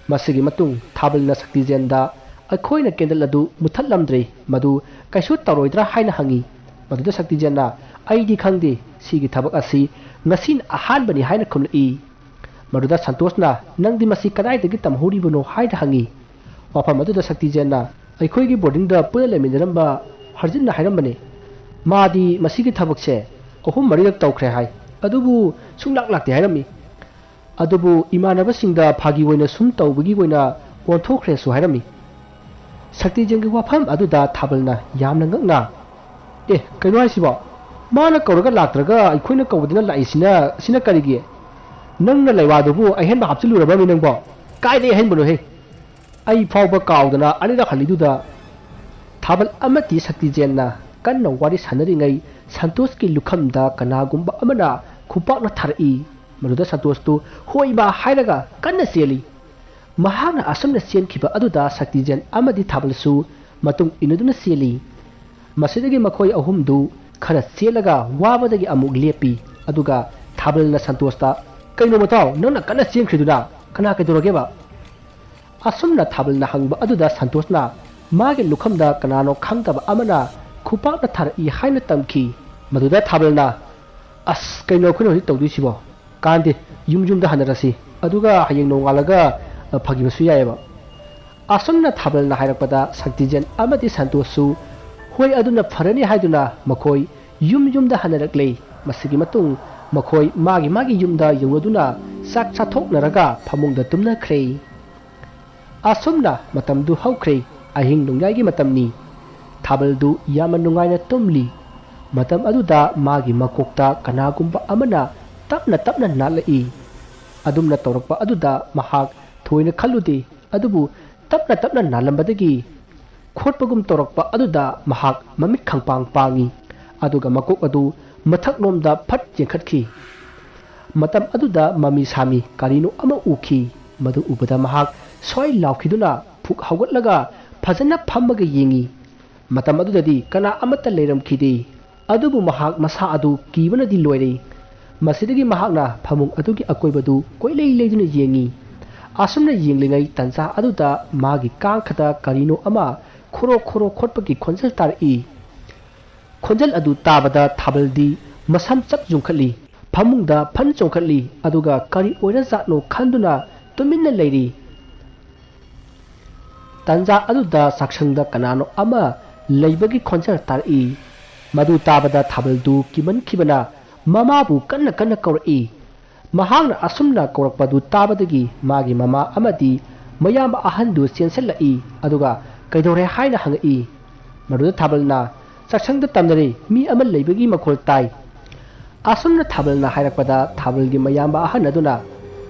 ꯃꯁꯤꯒꯤ ꯃꯇꯨꯡ ꯊꯥꯕꯜꯅ ꯁꯛꯇꯤꯖꯦꯟꯗ, "ꯑꯩꯈꯣꯏꯅ ꯀꯦꯟꯗꯜ ꯑꯗꯨ ꯃꯨꯊꯠꯂꯝꯗ꯭ꯔꯦ, ꯃꯗꯨ ꯀꯩꯁꯨ ꯇꯧꯔꯣꯏꯗ꯭ꯔꯥ?" ꯍꯥꯏꯅ ꯍꯪꯉꯤ꯫ ꯃꯗꯨꯗ ꯁꯛꯇꯤꯖꯦꯟꯅ, "ꯑꯩꯗꯤ ꯈꯪꯗꯦ, ꯁꯤꯒꯤ ꯊꯕꯛ ꯑꯁꯤ ꯉꯁꯤꯅ ꯑꯍꯥꯟꯕꯅꯤ" ꯍꯥꯏꯅ ꯈꯨꯝꯂꯛꯏ꯫ ꯃꯗꯨꯗ ꯁꯟꯇꯣꯁꯅ, "ꯅꯪꯗꯤ ꯃꯁꯤ ꯀꯗꯥꯏꯗꯒꯤ ꯇꯝꯍꯧꯔꯤꯕꯅꯣ?" ꯍꯥꯏꯅ ꯍꯪꯉꯤ꯫ ꯋꯥꯐꯝ ꯑꯗꯨꯗ ꯁꯛꯇꯤꯖꯦꯟꯅ, "ꯑꯩꯈꯣꯏꯒꯤ ꯕꯣꯔꯗꯤꯡꯗ ꯄꯨꯟꯅ ꯂꯩꯃꯤꯟꯅꯔꯝꯕ ꯍꯔꯖꯤꯠꯅ ꯍꯥꯏꯔꯝꯕꯅꯤ꯫ ꯃꯥꯗꯤ ꯃꯁꯤꯒꯤ ꯊꯕꯛꯁꯦ ꯑꯍꯨꯝ ꯃꯔꯤꯔꯛ ꯇꯧꯈ꯭ꯔꯦ ꯍꯥꯏ, ꯑꯗꯨꯕꯨ ꯁꯨꯡꯂꯥꯛ ꯂꯥꯛꯇꯦ ꯍꯥꯏꯔꯝꯃꯤ꯫ ꯑꯗꯨꯕꯨ ꯏꯃꯥꯟꯅꯕꯁꯤꯡꯗ ꯐꯥꯒꯤ ꯑꯣꯏꯅ ꯁꯨꯝ ꯇꯧꯕꯒꯤ ꯑꯣꯏꯅ ꯑꯣꯟꯊꯣꯛꯈ꯭ꯔꯦꯁꯨ ꯍꯥꯏꯔꯝꯃꯤ"꯫ ꯁꯛꯇꯤꯖꯦꯟꯒꯤ ꯋꯥꯐꯝ ꯑꯗꯨꯗ ꯊꯥꯕꯜꯅ ꯌꯥꯝꯅ ꯉꯛꯅ, "ꯑꯦ, ꯀꯩꯅꯣ ꯍꯥꯏꯁꯤꯕꯣ? ꯃꯥꯅ ꯀꯧꯔꯒ ꯂꯥꯛꯇ꯭ꯔꯒ ꯑꯩꯈꯣꯏꯅ ꯀꯧꯕꯗꯅ ꯂꯥꯛꯏꯁꯤꯅ, ꯁꯤꯅ ꯀꯔꯤꯒꯤ? ꯅꯪꯅ ꯂꯩꯋꯥꯗꯨꯕꯨ ꯑꯍꯦꯟꯕ ꯍꯥꯞꯆꯤꯜꯂꯨꯔꯕꯅꯤ ꯅꯪꯕꯣ? ꯀꯥꯏꯗꯩ ꯑꯍꯦꯟꯕꯅꯣꯍꯦ? ꯑꯩ ꯐꯥꯎꯕ ꯀꯥꯎꯗꯅ ꯑꯅꯤꯔꯛ ꯍꯜꯂꯤꯗꯨꯗ"꯫ ꯊꯥꯕꯜ ꯑꯃꯗꯤ ꯁꯛꯇꯤꯖꯦꯟꯅ ꯀꯟꯅ ꯋꯥꯔꯤ ꯁꯥꯟꯅꯔꯤꯉꯩ ꯁꯟꯇꯣꯁꯀꯤ ꯂꯨꯈꯝꯗ ꯀꯅꯥꯒꯨꯝꯕ ꯑꯃꯅ ꯈꯨꯄꯥꯛꯅ ꯊꯥꯔꯛꯏ꯫ ꯃꯗꯨꯗ ꯁꯟꯇꯣꯁꯇꯨ "ꯍꯣꯏ ꯏꯃꯥ" ꯍꯥꯏꯔꯒ ꯀꯟꯅ ꯆꯦꯜꯂꯤ꯫ ꯃꯍꯥꯛꯅ ꯑꯁꯨꯝꯅ ꯆꯦꯟꯈꯤꯕ ꯑꯗꯨꯗ ꯁꯛꯇꯤꯖꯦꯟ ꯑꯃꯗꯤ ꯊꯥꯕꯜꯁꯨ ꯃꯇꯨꯡ ꯏꯟꯅꯗꯨꯅ ꯆꯦꯜꯂꯤ꯫ ꯃꯁꯤꯗꯒꯤ ꯃꯈꯣꯏ ꯑꯍꯨꯝꯗꯨ ꯈꯔ ꯆꯦꯜꯂꯒ ꯋꯥꯕꯗꯒꯤ ꯑꯃꯨꯛ ꯂꯦꯞꯄꯤ꯫ ꯑꯗꯨꯒ ꯊꯥꯕꯜꯅ ꯁꯟꯇꯣꯁꯇ, "ꯀꯩꯅꯣ ꯃꯇꯥꯎ, ꯅꯪꯅ ꯀꯟꯅ ꯆꯦꯟꯈ꯭ꯔꯤꯗꯨꯅ? ꯀꯅꯥ ꯀꯩꯗꯧꯔꯒꯦꯕ?" ꯑꯁꯨꯝꯅ ꯊꯥꯕꯜꯅ ꯍꯪꯕ ꯑꯗꯨꯗ ꯁꯟꯇꯣꯁꯅ ꯃꯥꯒꯤ ꯂꯨꯈꯝꯗ ꯀꯅꯥꯅꯣ ꯈꯪꯗꯕ ꯑꯃꯅ ꯈꯨꯄꯥꯛꯅ ꯊꯥꯔꯛꯏ ꯍꯥꯏꯅ ꯇꯝꯈꯤ꯫ ꯃꯗꯨꯗ ꯊꯥꯕꯜꯅ, "ꯑꯁ, ꯀꯩꯅꯣ ꯑꯩꯈꯣꯏꯅ ꯍꯧꯖꯤꯛ ꯇꯧꯗꯣꯏꯁꯤꯕꯣ? ꯀꯥꯟꯗꯦ, ꯌꯨꯝ ꯌꯨꯝꯗ ꯍꯟꯅꯔꯁꯤ, ꯑꯗꯨꯒ ꯍꯌꯦꯡ ꯅꯣꯡꯉꯥꯜꯂꯒ, ꯑ, ꯐꯈꯤꯕꯁꯨ ꯌꯥꯏꯑꯕ"꯫ ꯑꯁꯨꯝꯅ ꯊꯥꯕꯜꯅ ꯍꯥꯏꯔꯛꯄꯗ ꯁꯛꯇꯤꯖꯦꯟ ꯑꯃꯗꯤ ꯁꯟꯇꯣꯁꯁꯨ "ꯍꯣꯏ, ꯑꯗꯨꯅ ꯐꯔꯅꯤ" ꯍꯥꯏꯗꯨꯅ ꯃꯈꯣꯏ ꯌꯨꯝ ꯌꯨꯝꯗ ꯍꯟꯅꯔꯛꯂꯦ꯫ ꯃꯁꯤꯒꯤ ꯃꯇꯨꯡ ꯃꯈꯣꯏ ꯃꯥꯒꯤ ꯃꯥꯒꯤ ꯌꯨꯝꯗ ꯌꯧꯅꯗꯨꯅ ꯆꯥꯛ ꯆꯥꯊꯣꯛꯅꯔꯒ ꯐꯃꯨꯡꯗ ꯇꯨꯝꯅꯈ꯭ꯔꯦ꯫ ꯑꯁꯨꯝꯅ ꯃꯇꯝꯗꯨ ꯍꯧꯈ꯭ꯔꯦ꯫ ꯑꯍꯤꯡ ꯅꯣꯡꯌꯥꯏꯒꯤ ꯃꯇꯝꯅꯤ꯫ ꯊꯥꯕꯜꯗꯨ ꯌꯥꯝꯅ ꯅꯨꯡꯉꯥꯏꯅ ꯇꯨꯝꯂꯤ꯫ ꯃꯇꯝ ꯑꯗꯨꯗ ꯃꯥꯒꯤ ꯃꯀꯣꯛꯇ ꯀꯅꯥꯒꯨꯝꯕ ꯑꯃꯅ ꯇꯞꯅ ꯇꯞꯅ ꯅꯥꯜꯂꯛꯏ꯫ ꯑꯗꯨꯝꯅ ꯇꯧꯔꯛꯄ ꯑꯗꯨꯗ ꯃꯍꯥꯛ ꯊꯣꯏꯅ ꯈꯜꯂꯨꯗꯦ, ꯑꯗꯨꯕꯨ ꯇꯞꯅ ꯇꯞꯅ ꯅꯥꯜꯂꯝꯕꯗꯒꯤ ꯈꯣꯠꯄꯒꯨꯝ ꯇꯧꯔꯛꯄ ꯑꯗꯨꯗ ꯃꯍꯥꯛ ꯃꯃꯤꯠ ꯈꯪꯄꯥꯡ ꯄꯥꯡꯏ, ꯑꯗꯨꯒ ꯃꯀꯣꯛ ꯑꯗꯨ ꯃꯊꯛꯂꯣꯝꯗ ꯐꯠ ꯌꯦꯡꯈꯠꯈꯤ꯫ ꯃꯇꯝ ꯑꯗꯨꯗ ꯃꯃꯤ ꯁꯥꯃꯤ ꯀꯔꯤꯅꯣ ꯑꯃ ꯎꯈꯤ꯫ ꯃꯗꯨ ꯎꯕꯗ ꯃꯍꯥꯛ ꯁ꯭ꯋꯥꯏ ꯂꯥꯎꯈꯤꯗꯨꯅ ꯐꯨꯛ ꯍꯧꯒꯠꯂꯒ ꯐꯖꯅ ꯐꯝꯃꯒ ꯌꯦꯡꯏ꯫ ꯃꯇꯝ ꯑꯗꯨꯗꯗꯤ ꯀꯅꯥ ꯑꯃꯠꯇ ꯂꯩꯔꯝꯈꯤꯗꯦ꯫ ꯑꯗꯨꯕꯨ ꯃꯍꯥꯛ ꯃꯁꯥ ꯑꯗꯨ ꯀꯤꯕꯅꯗꯤ ꯂꯣꯏꯔꯦ꯫ ꯃꯁꯤꯗꯒꯤ ꯃꯍꯥꯛꯅ ꯐꯃꯨꯡ ꯑꯗꯨꯒꯤ ꯑꯀꯣꯏꯕꯗꯨ ꯀꯣꯏꯂꯩ ꯂꯩꯗꯨꯅ ꯌꯦꯡꯏ꯫ ꯑꯁꯨꯝꯅ ꯌꯦꯡꯂꯤꯉꯩ ꯇꯟꯖꯥ ꯑꯗꯨꯗ ꯃꯥꯒꯤ ꯀꯥꯡꯈꯗ ꯀꯔꯤꯅꯣ ꯑꯃ ꯈꯣꯔꯣ ꯈꯣꯔꯣ ꯈꯣꯠꯄꯒꯤ ꯈꯣꯟꯖꯦꯜ ꯇꯥꯔꯛꯏ꯫ ꯈꯣꯟꯖꯦꯜ ꯑꯗꯨ ꯇꯥꯕꯗ ꯊꯥꯕꯜꯗꯤ ꯃꯁꯝ ꯆꯞ ꯌꯨꯡꯈꯠꯂꯤ꯫ ꯐꯃꯨꯡꯗ ꯐꯟ ꯆꯣꯡꯈꯠꯂꯤ, ꯑꯗꯨꯒ ꯀꯔꯤ ꯑꯣꯏꯔꯖꯥꯠꯅꯣ ꯈꯟꯗꯨꯅ ꯇꯨꯃꯤꯟꯅ ꯂꯩꯔꯤ꯫ ꯇꯟꯖꯥ ꯑꯗꯨꯗ ꯆꯥꯛꯁꯪꯗ ꯀꯅꯥꯅꯣ ꯑꯃ ꯂꯩꯕꯒꯤ ꯈꯣꯟꯖꯦꯜ ꯇꯥꯔꯛꯏ꯫ ꯃꯗꯨ ꯇꯥꯕꯗ ꯊꯥꯕꯜꯗꯨ ꯀꯤꯃꯟꯈꯤꯕꯅ ꯃꯃꯥꯕꯨ ꯀꯟꯅ ꯀꯟꯅ ꯀꯧꯔꯛꯏ꯫ ꯃꯍꯥꯛꯅ ꯑꯁꯨꯝꯅ ꯀꯧꯔꯛꯄꯗꯨ ꯇꯥꯕꯗꯒꯤ ꯃꯥꯒꯤ ꯃꯃꯥ ꯑꯃꯗꯤ ꯃꯌꯥꯝꯕ ꯑꯍꯟꯗꯨ ꯆꯦꯟꯁꯤꯜꯂꯛꯏ, ꯑꯗꯨꯒ "ꯀꯩꯗꯧꯔꯦ?" ꯍꯥꯏꯅ ꯍꯪꯉꯛꯏ꯫ ꯃꯗꯨꯗ ꯊꯥꯕꯜꯅ, "ꯆꯥꯛꯁꯪꯗ ꯇꯝꯅꯔꯦ, ꯃꯤ ꯑꯃ ꯂꯩꯕꯒꯤ ꯃꯈꯣꯜ ꯇꯥꯏ"꯫ ꯑꯁꯨꯝꯅ ꯊꯥꯕꯜꯅ ꯍꯥꯏꯔꯛꯄꯗ ꯊꯥꯕꯜꯒꯤ ꯃꯌꯥꯝꯕ ꯑꯍꯟ ꯑꯗꯨꯅ,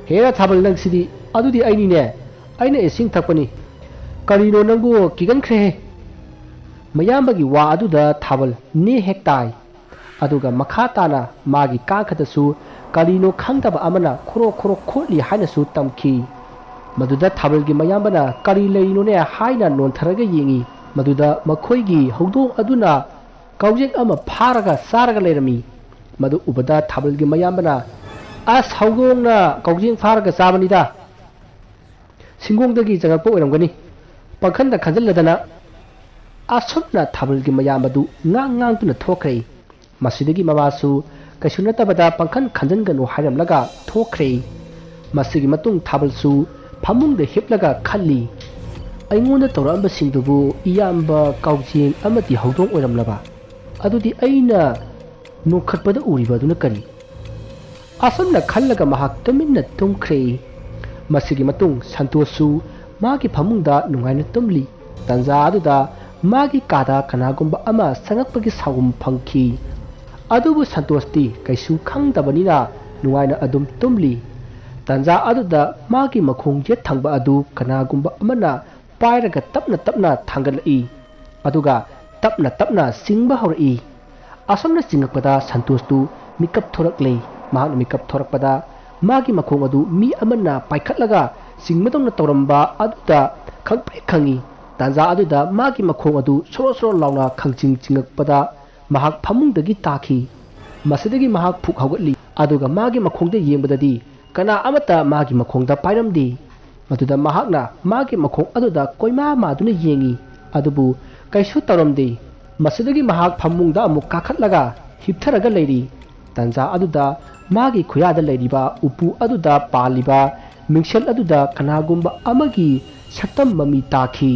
"ꯍꯦꯔꯥ ꯊꯥꯕꯜ, ꯅꯪꯁꯤꯗꯤ! ꯑꯗꯨꯗꯤ ꯑꯩꯅꯤꯅꯦ, ꯑꯩꯅ ꯏꯁꯤꯡ ꯊꯛꯄꯅꯤ꯫ ꯀꯔꯤꯅꯣ ꯅꯪꯕꯨ ꯀꯤꯒꯟꯈ꯭ꯔꯦꯍꯦ"꯫ ꯃꯌꯥꯝꯕꯒꯤ ꯋꯥ ꯑꯗꯨꯗ ꯊꯥꯕꯜ ꯅꯦ ꯍꯦꯛ ꯇꯥꯏ꯫ ꯑꯗꯨꯒ ꯃꯈꯥ ꯇꯥꯅ ꯃꯥꯒꯤ ꯀꯥꯡꯈꯗꯁꯨ ꯀꯔꯤꯅꯣ ꯈꯪꯗꯕ ꯑꯃꯅ ꯈꯣꯔꯣ ꯈꯣꯔꯣ ꯈꯣꯠꯂꯤ ꯍꯥꯏꯅꯁꯨ ꯇꯝꯈꯤ꯫ ꯃꯗꯨꯗ ꯊꯥꯕꯜꯒꯤ ꯃꯌꯥꯝꯕꯅ "ꯀꯔꯤ ꯂꯩꯔꯤꯅꯣꯅꯦ?" ꯍꯥꯏꯅ ꯅꯣꯟꯊꯔꯒ ꯌꯦꯡꯉꯤ꯫ ꯃꯗꯨꯗ ꯃꯈꯣꯏꯒꯤ ꯍꯧꯗꯣꯡ ꯑꯗꯨꯅ ꯀꯥꯎꯖꯦꯡ ꯑꯃ ꯐꯥꯔꯒ ꯆꯥꯔꯒ ꯂꯩꯔꯝꯃꯤ꯫ ꯃꯗꯨ ꯎꯕꯗ ꯊꯥꯕꯜꯒꯤ ꯃꯌꯥꯝꯕꯅ, "ꯑꯁ, ꯍꯧꯗꯣꯡꯅ ꯀꯥꯎꯖꯦꯡ ꯐꯥꯔꯒ ꯆꯥꯕꯅꯤꯗ꯫ ꯁꯤꯡꯒꯣꯡꯗꯒꯤ ꯆꯪꯉꯛꯄ ꯑꯣꯏꯔꯝꯒꯅꯤ"꯫ ꯄꯥꯡꯈꯟꯗ ꯈꯟꯖꯤꯜꯂꯗꯅ ꯑꯁꯨꯝꯅ ꯊꯥꯕꯜꯒꯤ ꯃꯌꯥꯝꯕꯗꯨ ꯉꯥꯡ ꯉꯥꯡꯗꯨꯅ ꯊꯣꯛꯈ꯭ꯔꯦ꯫ ꯃꯁꯤꯗꯒꯤ ꯃꯃꯥꯁꯨ ꯀꯩꯁꯨ ꯅꯠꯇꯕꯗ "ꯄꯥꯡꯈꯟ ꯈꯟꯖꯤꯟꯒꯅꯨ" ꯍꯥꯏꯔꯝꯂꯒ ꯊꯣꯛꯈ꯭ꯔꯦ꯫ ꯃꯁꯤꯒꯤ ꯃꯇꯨꯡ ꯊꯥꯕꯜꯁꯨ ꯐꯃꯨꯡꯗ ꯍꯤꯞꯂꯒ ꯈꯜꯂꯤ, "ꯑꯩꯉꯣꯟꯗ ꯇꯧꯔꯛꯑꯝꯕꯁꯤꯡꯗꯨꯕꯨ ꯏꯌꯥꯝꯕ ꯀꯥꯎꯖꯦꯡ ꯑꯃꯗꯤ ꯍꯧꯗꯣꯡ ꯑꯣꯏꯔꯝꯂꯕ? ꯑꯗꯨꯗꯤ ꯑꯩꯅ ꯅꯣꯡꯈꯠꯄꯗ ꯎꯔꯤꯕ ꯑꯗꯨꯅ ꯀꯔꯤ?" ꯑꯁꯨꯝꯅ ꯈꯜꯂꯒ ꯃꯍꯥꯛ ꯇꯨꯃꯤꯟꯅ ꯇꯨꯝꯈ꯭ꯔꯦ꯫ ꯃꯁꯤꯒꯤ ꯃꯇꯨꯡ ꯁꯟꯇꯣꯁꯁꯨ ꯃꯥꯒꯤ ꯐꯃꯨꯡꯗ ꯅꯨꯡꯉꯥꯏꯅ ꯇꯨꯝꯂꯤ꯫ ꯇꯟꯖꯥ ꯑꯗꯨꯗ ꯃꯥꯒꯤ ꯀꯥꯗ ꯀꯅꯥꯒꯨꯝꯕ ꯑꯃ ꯆꯪꯉꯛꯄꯒꯤ ꯁꯥꯎꯒꯨꯝ ꯐꯪꯈꯤ꯫ ꯑꯗꯨꯕꯨ ꯁꯟꯇꯣꯁꯇꯤ ꯀꯩꯁꯨ ꯈꯪꯗꯕꯅꯤꯅ ꯅꯨꯡꯉꯥꯏꯅ ꯑꯗꯨꯝ ꯇꯨꯝꯂꯤ꯫ ꯇꯥꯟꯖꯥ ꯑꯗꯨꯗ ꯃꯥꯒꯤ ꯃꯈꯣꯡ ꯌꯦꯠ ꯊꯪꯕ ꯑꯗꯨ ꯀꯅꯥꯒꯨꯝꯕ ꯑꯃꯅ ꯄꯥꯏꯔꯒ ꯇꯞꯅ ꯇꯞꯅ ꯊꯥꯡꯒꯠꯂꯛꯏ꯫ ꯑꯗꯨꯒ ꯇꯞꯅ ꯇꯞꯅ ꯆꯤꯡꯕ ꯍꯧꯔꯛꯏ꯫ ꯑꯁꯨꯝꯅ ꯆꯤꯡꯉꯛꯄꯗ ꯁꯟꯇꯣꯁꯇꯨ ꯃꯤꯀꯞ ꯊꯣꯔꯛꯂꯦ꯫ ꯃꯍꯥꯛꯅ ꯃꯤꯀꯞ ꯊꯣꯔꯛꯄꯗ ꯃꯥꯒꯤ ꯃꯈꯣꯡ ꯑꯗꯨ ꯃꯤ ꯑꯃꯅ ꯄꯥꯏꯈꯠꯂꯒ ꯆꯤꯡꯕꯗꯧꯅ ꯇꯧꯔꯝꯕ ꯑꯗꯨꯗ ꯈꯪꯄ꯭ꯔꯦꯛ ꯈꯪꯉꯤ꯫ ꯇꯥꯟꯖꯥ ꯑꯗꯨꯗ ꯃꯥꯒꯤ ꯃꯈꯣꯡ ꯑꯗꯨ ꯁꯣꯔꯣ ꯁꯣꯔꯣ ꯂꯥꯎꯅ ꯈꯪꯆꯤꯡ ꯆꯤꯡꯉꯛꯄꯗ ꯃꯍꯥꯛ ꯐꯃꯨꯡꯗꯒꯤ ꯇꯥꯈꯤ꯫ ꯃꯁꯤꯗꯒꯤ ꯃꯍꯥꯛ ꯐꯨꯛ ꯍꯧꯒꯠꯂꯤ꯫ ꯑꯗꯨꯒ ꯃꯥꯒꯤ ꯃꯈꯣꯡꯗ ꯌꯦꯡꯕꯗꯗꯤ ꯀꯅꯥ ꯑꯃꯠꯇ ꯃꯥꯒꯤ ꯃꯈꯣꯡꯗ ꯄꯥꯏꯔꯝꯗꯦ꯫ ꯃꯗꯨꯗ ꯃꯍꯥꯛꯅ ꯃꯥꯒꯤ ꯃꯈꯣꯡ ꯑꯗꯨꯗ ꯀꯣꯏꯃꯥ ꯃꯥꯗꯨꯅ ꯌꯦꯡꯉꯤ, ꯑꯗꯨꯕꯨ ꯀꯩꯁꯨ ꯇꯧꯔꯝꯗꯦ꯫ ꯃꯁꯤꯗꯒꯤ ꯃꯍꯥꯛ ꯐꯃꯨꯡꯗ ꯑꯃꯨꯛ ꯀꯥꯈꯠꯂꯒ ꯍꯤꯞꯊꯔꯒ ꯂꯩꯔꯤ꯫ ꯇꯥꯟꯖꯥ ꯑꯗꯨꯗ ꯃꯥꯒꯤ ꯈꯨꯌꯥꯗ ꯂꯩꯔꯤꯕ ꯎꯄꯨ ꯑꯗꯨꯗ ꯄꯥꯜꯂꯤꯕ ꯃꯤꯡꯁꯦꯜ ꯑꯗꯨꯗ ꯀꯅꯥꯒꯨꯝꯕ ꯑꯃꯒꯤ ꯁꯛꯇꯝ ꯃꯃꯤ ꯇꯥꯈꯤ꯫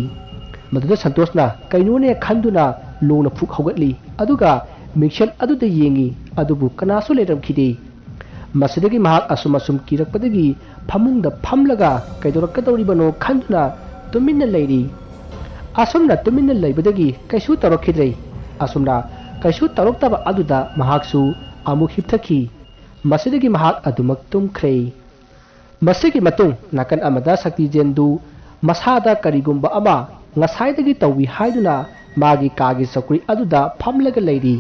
ꯃꯗꯨꯗ ꯁꯟꯇꯣꯁꯅ ꯀꯩꯅꯣꯅꯦ ꯈꯟꯗꯨꯅ ꯂꯣꯡꯅ ꯐꯨꯛ ꯍꯧꯒꯠꯂꯤ, ꯑꯗꯨꯒ ꯃꯤꯡꯁꯦꯜ ꯑꯗꯨꯗ ꯌꯦꯡꯉꯤ, ꯑꯗꯨꯕꯨ ꯀꯅꯥꯁꯨ ꯂꯩꯔꯝꯈꯤꯗꯦ꯫ ꯃꯁꯤꯗꯒꯤ ꯃꯍꯥꯛ ꯑꯁꯨꯝ ꯑꯁꯨꯝ ꯀꯤꯔꯛꯄꯗꯒꯤ ꯐꯃꯨꯡꯗ ꯐꯝꯂꯒ ꯀꯩꯗꯧꯔꯛꯀꯗꯧꯔꯤꯕꯅꯣ ꯈꯟꯗꯨꯅ ꯇꯨꯃꯤꯟꯅ ꯂꯩꯔꯤ꯫ ꯑꯁꯨꯝꯅ ꯇꯨꯃꯤꯟꯅ ꯂꯩꯕꯗꯒꯤ ꯀꯩꯁꯨ ꯇꯧꯔꯛꯈꯤꯗ꯭ꯔꯦ꯫ ꯑꯁꯨꯝꯅ ꯀꯩꯁꯨ ꯇꯧꯔꯛꯇꯕ ꯑꯗꯨꯗ ꯃꯍꯥꯛꯁꯨ ꯑꯃꯨꯛ ꯍꯤꯞꯊꯈꯤ꯫ ꯃꯁꯤꯗꯒꯤ ꯃꯍꯥꯛ ꯑꯗꯨꯃꯛ ꯇꯨꯝꯈ꯭ꯔꯦ꯫ ꯃꯁꯤꯒꯤ ꯃꯇꯨꯡ ꯅꯥꯀꯟ ꯑꯃꯗ ꯁꯛꯇꯤꯖꯦꯟꯗꯨ ꯃꯁꯥꯗ ꯀꯔꯤꯒꯨꯝꯕ ꯑꯃ ꯉꯁꯥꯏꯗꯒꯤ ꯇꯧꯏ ꯍꯥꯏꯗꯨꯅ ꯃꯥꯒꯤ ꯀꯥꯒꯤ ꯆꯧꯀ꯭ꯔꯤ ꯑꯗꯨꯗ ꯐꯝꯂꯒ ꯂꯩꯔꯤ꯫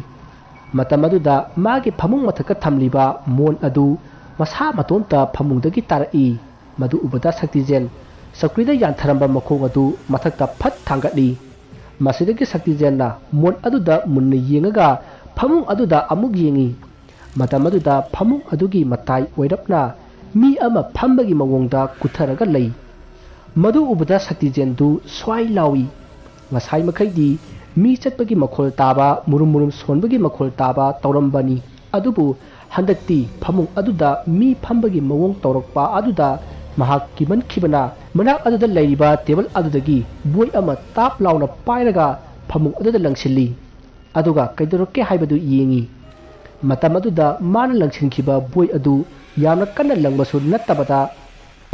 ꯃꯇꯝ ꯑꯗꯨꯗ ꯃꯥꯒꯤ ꯐꯃꯨꯡ ꯃꯊꯛꯇ ꯊꯝꯂꯤꯕ ꯃꯣꯟ ꯑꯗꯨ ꯃꯁꯥ ꯃꯇꯣꯝꯇ ꯐꯃꯨꯡꯗꯒꯤ ꯇꯥꯔꯛꯏ꯫ ꯃꯗꯨ ꯎꯕꯗ ꯁꯛꯇꯤꯖꯦꯟ ꯆꯧꯀ꯭ꯔꯤꯗ ꯌꯥꯟꯊꯔꯝꯕ ꯃꯈꯣꯡ ꯑꯗꯨ ꯃꯊꯛꯇ ꯐꯠ ꯊꯥꯡꯒꯠꯂꯤ꯫ ꯃꯁꯤꯗꯒꯤ ꯁꯛꯇꯤꯖꯦꯟꯅ ꯃꯣꯟ ꯑꯗꯨꯗ ꯃꯨꯟꯅ ꯌꯦꯡꯉꯒ ꯐꯃꯨꯡ ꯑꯗꯨꯗ ꯑꯃꯨꯛ ꯌꯦꯡꯉꯤ꯫ ꯃꯇꯝ ꯑꯗꯨꯗ ꯐꯃꯨꯡ ꯑꯗꯨꯒꯤ ꯃꯇꯥꯏ ꯑꯣꯏꯔꯞꯅ ꯃꯤ ꯑꯃ ꯐꯝꯕꯒꯤ ꯃꯑꯣꯡꯗ ꯀꯨꯠꯊꯔꯒ ꯂꯩ꯫ ꯃꯗꯨ ꯎꯕꯗ ꯁꯛꯇꯤꯖꯦꯟꯗꯨ ꯁ꯭ꯋꯥꯏ ꯂꯥꯎꯏ꯫ ꯉꯁꯥꯏ ꯃꯈꯩꯗꯤ ꯃꯤ ꯆꯠꯄꯒꯤ ꯃꯈꯣꯜ ꯇꯥꯕ, ꯃꯨꯔꯨꯝ ꯃꯨꯔꯨꯝ ꯁꯣꯟꯕꯒꯤ ꯃꯈꯣꯜ ꯇꯥꯕ ꯇꯧꯔꯝꯕꯅꯤ꯫ ꯑꯗꯨꯕꯨ ꯍꯟꯗꯛꯇꯤ ꯐꯃꯨꯡ ꯑꯗꯨꯗ ꯃꯤ ꯐꯝꯕꯒꯤ ꯃꯑꯣꯡ ꯇꯧꯔꯛꯄ ꯑꯗꯨꯗ ꯃꯍꯥꯛ ꯀꯤꯃꯟꯈꯤꯕꯅ ꯃꯅꯥꯛ ꯑꯗꯨꯗ ꯂꯩꯔꯤꯕ ꯇꯦꯕꯜ ꯑꯗꯨꯗꯒꯤ ꯕꯣꯏ ꯑꯃ ꯇꯥꯞ ꯂꯥꯎꯅ ꯄꯥꯏꯔꯒ ꯐꯃꯨꯡ ꯑꯗꯨꯗ ꯂꯪꯁꯤꯜꯂꯤ꯫ ꯑꯗꯨꯒ ꯀꯩꯗꯧꯔꯛꯀꯦ ꯍꯥꯏꯕꯗꯨ ꯌꯦꯡꯉꯤ꯫ ꯃꯇꯝ ꯑꯗꯨꯗ ꯃꯥꯅ ꯂꯪꯁꯤꯟꯈꯤꯕ ꯕꯣꯏ ꯑꯗꯨ ꯌꯥꯝꯅ ꯀꯟꯅ ꯂꯪꯕꯁꯨ ꯅꯠꯇꯕꯗ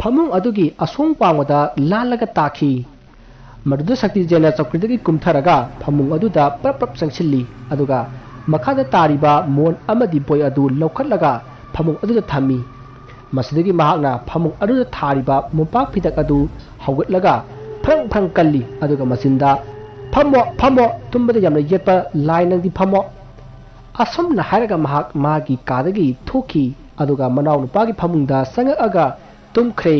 ꯐꯃꯨꯡ ꯑꯗꯨꯒꯤ ꯑꯁꯣꯡ ꯋꯥꯡꯃꯗ ꯂꯥꯜꯂꯒ ꯇꯥꯈꯤ꯫ ꯃꯗꯨꯗ ꯁꯛꯇꯤꯖꯦꯟꯅ ꯆꯧꯀ꯭ꯔꯤꯗꯒꯤ ꯀꯨꯝꯊꯔꯒ ꯐꯃꯨꯡ ꯑꯗꯨꯗ ꯄ꯭ꯔꯞ ꯄ꯭ꯔꯞ ꯆꯪꯁꯤꯜꯂꯤ, ꯑꯗꯨꯒ ꯃꯈꯥꯗ ꯇꯥꯔꯤꯕ ꯃꯣꯟ ꯑꯃꯗꯤ ꯕꯣꯏ ꯑꯗꯨ ꯂꯧꯈꯠꯂꯒ ꯐꯃꯨꯡ ꯑꯗꯨꯗ ꯊꯝꯃꯤ꯫ ꯃꯁꯤꯗꯒꯤ ꯃꯍꯥꯛꯅ ꯐꯃꯨꯡ ꯑꯗꯨꯗ ꯊꯥꯔꯤꯕ ꯃꯣꯝꯄꯥꯛ ꯐꯤꯗꯛ ꯑꯗꯨ ꯍꯧꯒꯠꯂꯒ ꯐ꯭ꯔꯪ ꯐ꯭ꯔꯪ ꯀꯜꯂꯤ, ꯑꯗꯨꯒ ꯃꯆꯤꯟꯗ, "ꯐꯝꯃꯣ, ꯐꯝꯃꯣ, ꯇꯨꯝꯕꯗ ꯌꯥꯝꯅ ꯌꯦꯠꯄ ꯂꯥꯏ ꯅꯪꯗꯤ, ꯐꯝꯃꯣ!" ꯑꯁꯨꯝꯅ ꯍꯥꯏꯔꯒ ꯃꯍꯥꯛ ꯃꯥꯒꯤ ꯀꯥꯗꯒꯤ ꯊꯣꯛꯈꯤ, ꯑꯗꯨꯒ ꯃꯅꯥꯎꯅꯨꯄꯥꯒꯤ ꯐꯃꯨꯡꯗ ꯆꯪꯉꯛꯑꯒ ꯇꯨꯝꯈ꯭ꯔꯦ꯫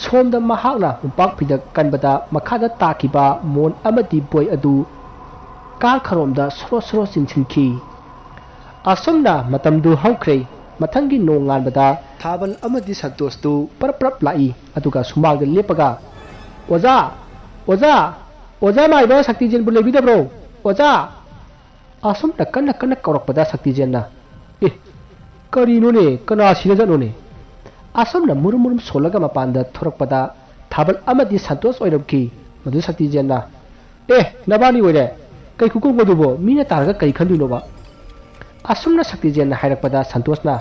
ꯁꯣꯝꯗ ꯃꯍꯥꯛꯅ ꯃꯣꯝꯄꯥꯛ ꯐꯤꯗꯛ ꯀꯟꯕꯗ ꯃꯈꯥꯗ ꯇꯥꯈꯤꯕ ꯃꯣꯟ ꯑꯃꯗꯤ ꯕꯣꯏ ꯑꯗꯨ ꯀꯥ ꯈꯔꯣꯝꯗ ꯁꯣꯔꯣ ꯁꯣꯔꯣ ꯆꯤꯟꯁꯤꯟꯈꯤ꯫ ꯑꯁꯨꯝꯅ ꯃꯇꯝꯗꯨ ꯍꯧꯈ꯭ꯔꯦ꯫ ꯃꯊꯪꯒꯤ ꯅꯣꯡꯉꯥꯟꯕꯗ ꯊꯥꯕꯜ ꯑꯃꯗꯤ ꯁꯟꯇꯣꯁꯇꯨ ꯄꯔꯞ ꯄꯔꯞ ꯂꯥꯛꯏ, ꯑꯗꯨꯒ ꯁꯨꯃꯥꯡꯗ ꯂꯦꯞꯄꯒ, "ꯑꯣꯖꯥ! ꯑꯣꯖꯥ! ꯑꯣꯖꯥ ꯃꯥꯏꯕ ꯁꯛꯇꯤꯖꯦꯟꯕꯨ ꯂꯩꯕꯤꯗꯕ꯭ꯔꯣ? ꯑꯣꯖꯥ!" ꯑꯁꯨꯝꯅ ꯀꯟꯅ ꯀꯟꯅ ꯀꯧꯔꯛꯄꯗ ꯁꯛꯇꯤꯖꯦꯟꯅ, "ꯑꯦ, ꯀꯔꯤꯅꯣꯅꯦ? ꯀꯅꯥ ꯁꯤꯔꯖꯥꯠꯅꯣꯅꯦ?" ꯑꯁꯨꯝꯅ ꯃꯨꯔꯨꯝ ꯃꯨꯔꯨꯝ ꯁꯣꯜꯂꯒ ꯃꯄꯥꯟꯗ ꯊꯣꯔꯛꯄꯗ ꯊꯥꯕꯜ ꯑꯃꯗꯤ ꯁꯟꯇꯣꯁ ꯑꯣꯏꯔꯝꯈꯤ꯫ ꯃꯗꯨ ꯁꯛꯇꯤꯖꯦꯟꯅ, "ꯑꯦ, ꯅꯕꯥꯅꯤ ꯑꯣꯏꯔꯦ? ꯀꯩ ꯈꯨꯀꯧꯅꯣꯗꯨꯕꯣ? ꯃꯤꯅ ꯇꯥꯔꯒ ꯀꯔꯤ ꯈꯟꯗꯣꯏꯅꯣꯕ?" ꯑꯁꯨꯝꯅ ꯁꯛꯇꯤꯖꯦꯟꯅ ꯍꯥꯏꯔꯛꯄꯗ ꯁꯟꯇꯣꯁꯅ,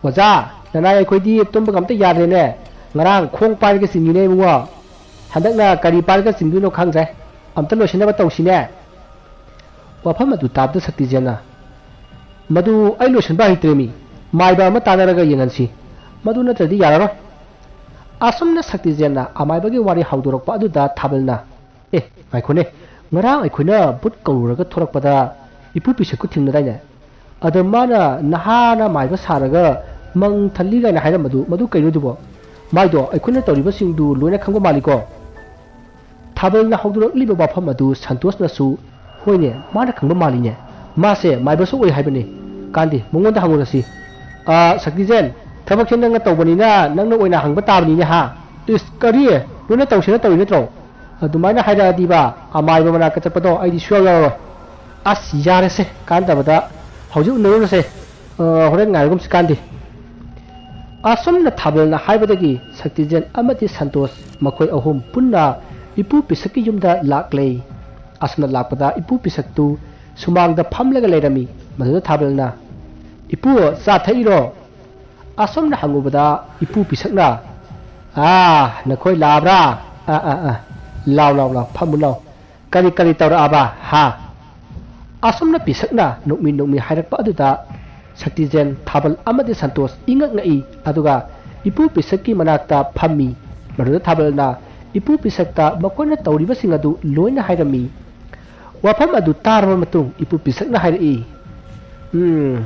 "ꯑꯣꯖꯥ, ꯅꯅꯥꯏ ꯑꯩꯈꯣꯏꯗꯤ ꯇꯨꯝꯕꯒ ꯑꯝꯇ ꯌꯥꯗ꯭ꯔꯦꯅꯦ꯫ ꯉꯔꯥꯡ ꯈꯣꯡ ꯄꯥꯏꯔꯒ ꯆꯤꯡꯉꯤꯅꯦ ꯏꯕꯨꯡꯉꯣ꯫ ꯍꯟꯗꯛꯅ ꯀꯔꯤ ꯄꯥꯏꯔꯒ ꯆꯤꯡꯗꯣꯏꯅꯣ ꯈꯪꯗ꯭ꯔꯦ꯫ ꯑꯝꯇ ꯂꯣꯏꯁꯤꯟꯅꯕ ꯇꯧꯁꯤꯅꯦ꯫" ꯋꯥꯐꯝ ꯑꯗꯨ ꯇꯥꯕꯗ ꯁꯛꯇꯤꯖꯦꯟꯅ, "ꯃꯗꯨ ꯑꯩ ꯂꯣꯏꯁꯤꯟꯕ ꯍꯩꯇ꯭ꯔꯦꯃꯤ꯫ ꯃꯥꯏꯕ ꯑꯃ ꯇꯥꯟꯅꯔꯒ ꯌꯦꯡꯍꯟꯁꯤ꯫ ꯃꯗꯨ ꯅꯠꯇ꯭ꯔꯗꯤ ꯌꯥꯔꯔꯣꯏ꯫" ꯑꯁꯨꯝꯅ ꯁꯛꯇꯤꯖꯦꯟꯅ ꯑꯃꯥꯏꯕꯒꯤ ꯋꯥꯔꯤ ꯍꯧꯗꯣꯔꯛꯄ ꯑꯗꯨꯗ ꯊꯥꯕꯜꯅ, "ꯑꯦ, ꯉꯥꯏꯈꯣꯅꯦ, ꯉꯔꯥꯡ ꯑꯩꯈꯣꯏꯅ ꯚꯨꯠ ꯀꯧꯔꯨꯔꯒ ꯊꯣꯔꯛꯄꯗ ꯏꯄꯨ ꯄꯤꯁꯛꯀ ꯊꯦꯡꯅꯗꯥꯏꯅꯦ? ꯑꯗ ꯃꯥꯅ ꯅꯍꯥꯅ ꯃꯥꯏꯕ ꯁꯥꯔꯒ ꯃꯪ ꯊꯜꯂꯤ ꯀꯥꯏꯅ ꯍꯥꯏꯔꯝꯕꯗꯨ, ꯃꯗꯨ ꯀꯩꯅꯣ ꯑꯗꯨꯕꯣ? ꯃꯥꯏꯗꯣ ꯑꯩꯈꯣꯏꯅ ꯇꯧꯔꯤꯕꯁꯤꯡꯗꯨ ꯂꯣꯏꯅ ꯈꯪꯕ ꯃꯥꯜꯂꯤꯀꯣ?" ꯊꯥꯕꯜꯅ ꯍꯧꯗꯣꯔꯛꯂꯤꯕ ꯋꯥꯐꯝ ꯑꯗꯨ ꯁꯟꯇꯣꯁꯅꯁꯨ, "ꯍꯣꯏꯅꯦ, ꯃꯥꯅ ꯈꯪꯕ ꯃꯥꯜꯂꯤꯅꯦ꯫ ꯃꯥꯁꯦ ꯃꯥꯏꯕꯁꯨ ꯑꯣꯏ ꯍꯥꯏꯕꯅꯤ꯫ ꯀꯥꯟꯗꯦ, ꯃꯉꯣꯟꯗ ꯍꯪꯉꯨꯔꯁꯤ꯫ ꯑ, ꯁꯛꯇꯤꯖꯦꯟ, ꯊꯕꯛꯁꯦ ꯅꯪꯅ ꯇꯧꯕꯅꯤꯅ ꯅꯪꯅ ꯑꯣꯏꯅ ꯍꯪꯕ ꯇꯥꯕꯅꯤꯅꯦ, ꯍꯥ?" "ꯏꯁ, ꯀꯔꯤ? ꯂꯣꯏꯅ ꯇꯧꯁꯦꯅ ꯇꯧꯔꯤ ꯅꯠꯇ꯭ꯔꯣ? ꯑꯗꯨꯃꯥꯏꯅ ꯍꯥꯏꯔꯛꯑꯗꯤꯕ, ꯑꯃꯥꯏꯕ ꯃꯅꯥꯛꯇ ꯆꯠꯄꯗꯣ ꯑꯩꯗꯤ ꯁꯨꯌꯥꯎ ꯌꯥꯎꯔꯣꯏ꯫ ꯑꯁ, ꯌꯥꯔꯦꯁꯦ, ꯀꯥꯟꯗꯕꯗ ꯍꯧꯖꯤꯛ ꯎꯅꯔꯨꯔꯁꯦ꯫ ꯑ, ꯍꯣꯔꯦꯟ ꯉꯥꯏꯔꯒꯨꯝꯁꯤ ꯀꯥꯟꯗꯦ꯫" ꯑꯁꯨꯝꯅ ꯊꯥꯕꯜꯅ ꯍꯥꯏꯕꯗꯒꯤ ꯁꯛꯇꯤꯖꯦꯟ ꯑꯃꯗꯤ ꯁꯟꯇꯣꯁ ꯃꯈꯣꯏ ꯑꯍꯨꯝ ꯄꯨꯟꯅ ꯏꯄꯨ ꯄꯤꯁꯛꯀꯤ ꯌꯨꯝꯗ ꯂꯥꯛꯂꯦ꯫ ꯑꯁꯨꯝꯅ ꯂꯥꯛꯄꯗ ꯏꯄꯨ ꯄꯤꯁꯛꯇꯨ ꯁꯨꯃꯥꯡꯗ ꯐꯝꯂꯒ ꯂꯩꯔꯝꯃꯤ꯫ ꯃꯗꯨꯗ ꯊꯥꯕꯜꯅ, "ꯏꯄꯨ, ꯆꯥ ꯊꯛꯏꯔꯣ?" ꯑꯁꯨꯝꯅ ꯍꯪꯉꯨꯕꯗ ꯏꯄꯨ ꯄꯤꯁꯛꯅ, "ꯑꯥ, ꯅꯈꯣꯏ ꯂꯥꯛꯑꯕ꯭ꯔꯥ? ꯑꯥ, ꯑꯥ, ꯑꯥ, "ꯂꯥꯎ, ꯂꯥꯎ, ꯂꯥꯎ, ꯐꯝꯃꯨ ꯂꯥꯎ꯫ ꯀꯔꯤ, ꯀꯔꯤ ꯇꯧꯔꯛꯑꯕ, ꯍꯥ?" ꯑꯁꯨꯝꯅ ꯄꯤꯁꯛꯅ ꯅꯣꯛꯃꯤ ꯅꯣꯛꯃꯤ ꯍꯥꯏꯔꯛꯄ ꯑꯗꯨꯗ ꯁꯛꯇꯤꯖꯦꯟ, ꯊꯥꯕꯜ ꯑꯃꯗꯤ ꯁꯟꯇꯣꯁ ꯏꯉꯛ ꯉꯛꯏ꯫ ꯑꯗꯨꯒ ꯏꯄꯨ ꯄꯤꯁꯛꯀꯤ ꯃꯅꯥꯛꯇ ꯐꯝꯃꯤ꯫ ꯃꯗꯨꯗ ꯊꯥꯕꯜꯅ ꯏꯄꯨ ꯄꯤꯁꯛꯇ ꯃꯈꯣꯏꯅ ꯇꯧꯔꯤꯕꯁꯤꯡ ꯑꯗꯨ ꯂꯣꯏꯅ ꯍꯥꯏꯔꯝꯃꯤ꯫ ꯋꯥꯐꯝ ꯑꯗꯨ ꯇꯥꯔꯕ ꯃꯇꯨꯡ ꯏꯄꯨ ꯄꯤꯁꯛꯅ ꯍꯥꯏꯔꯛꯏ, "ꯎꯝ,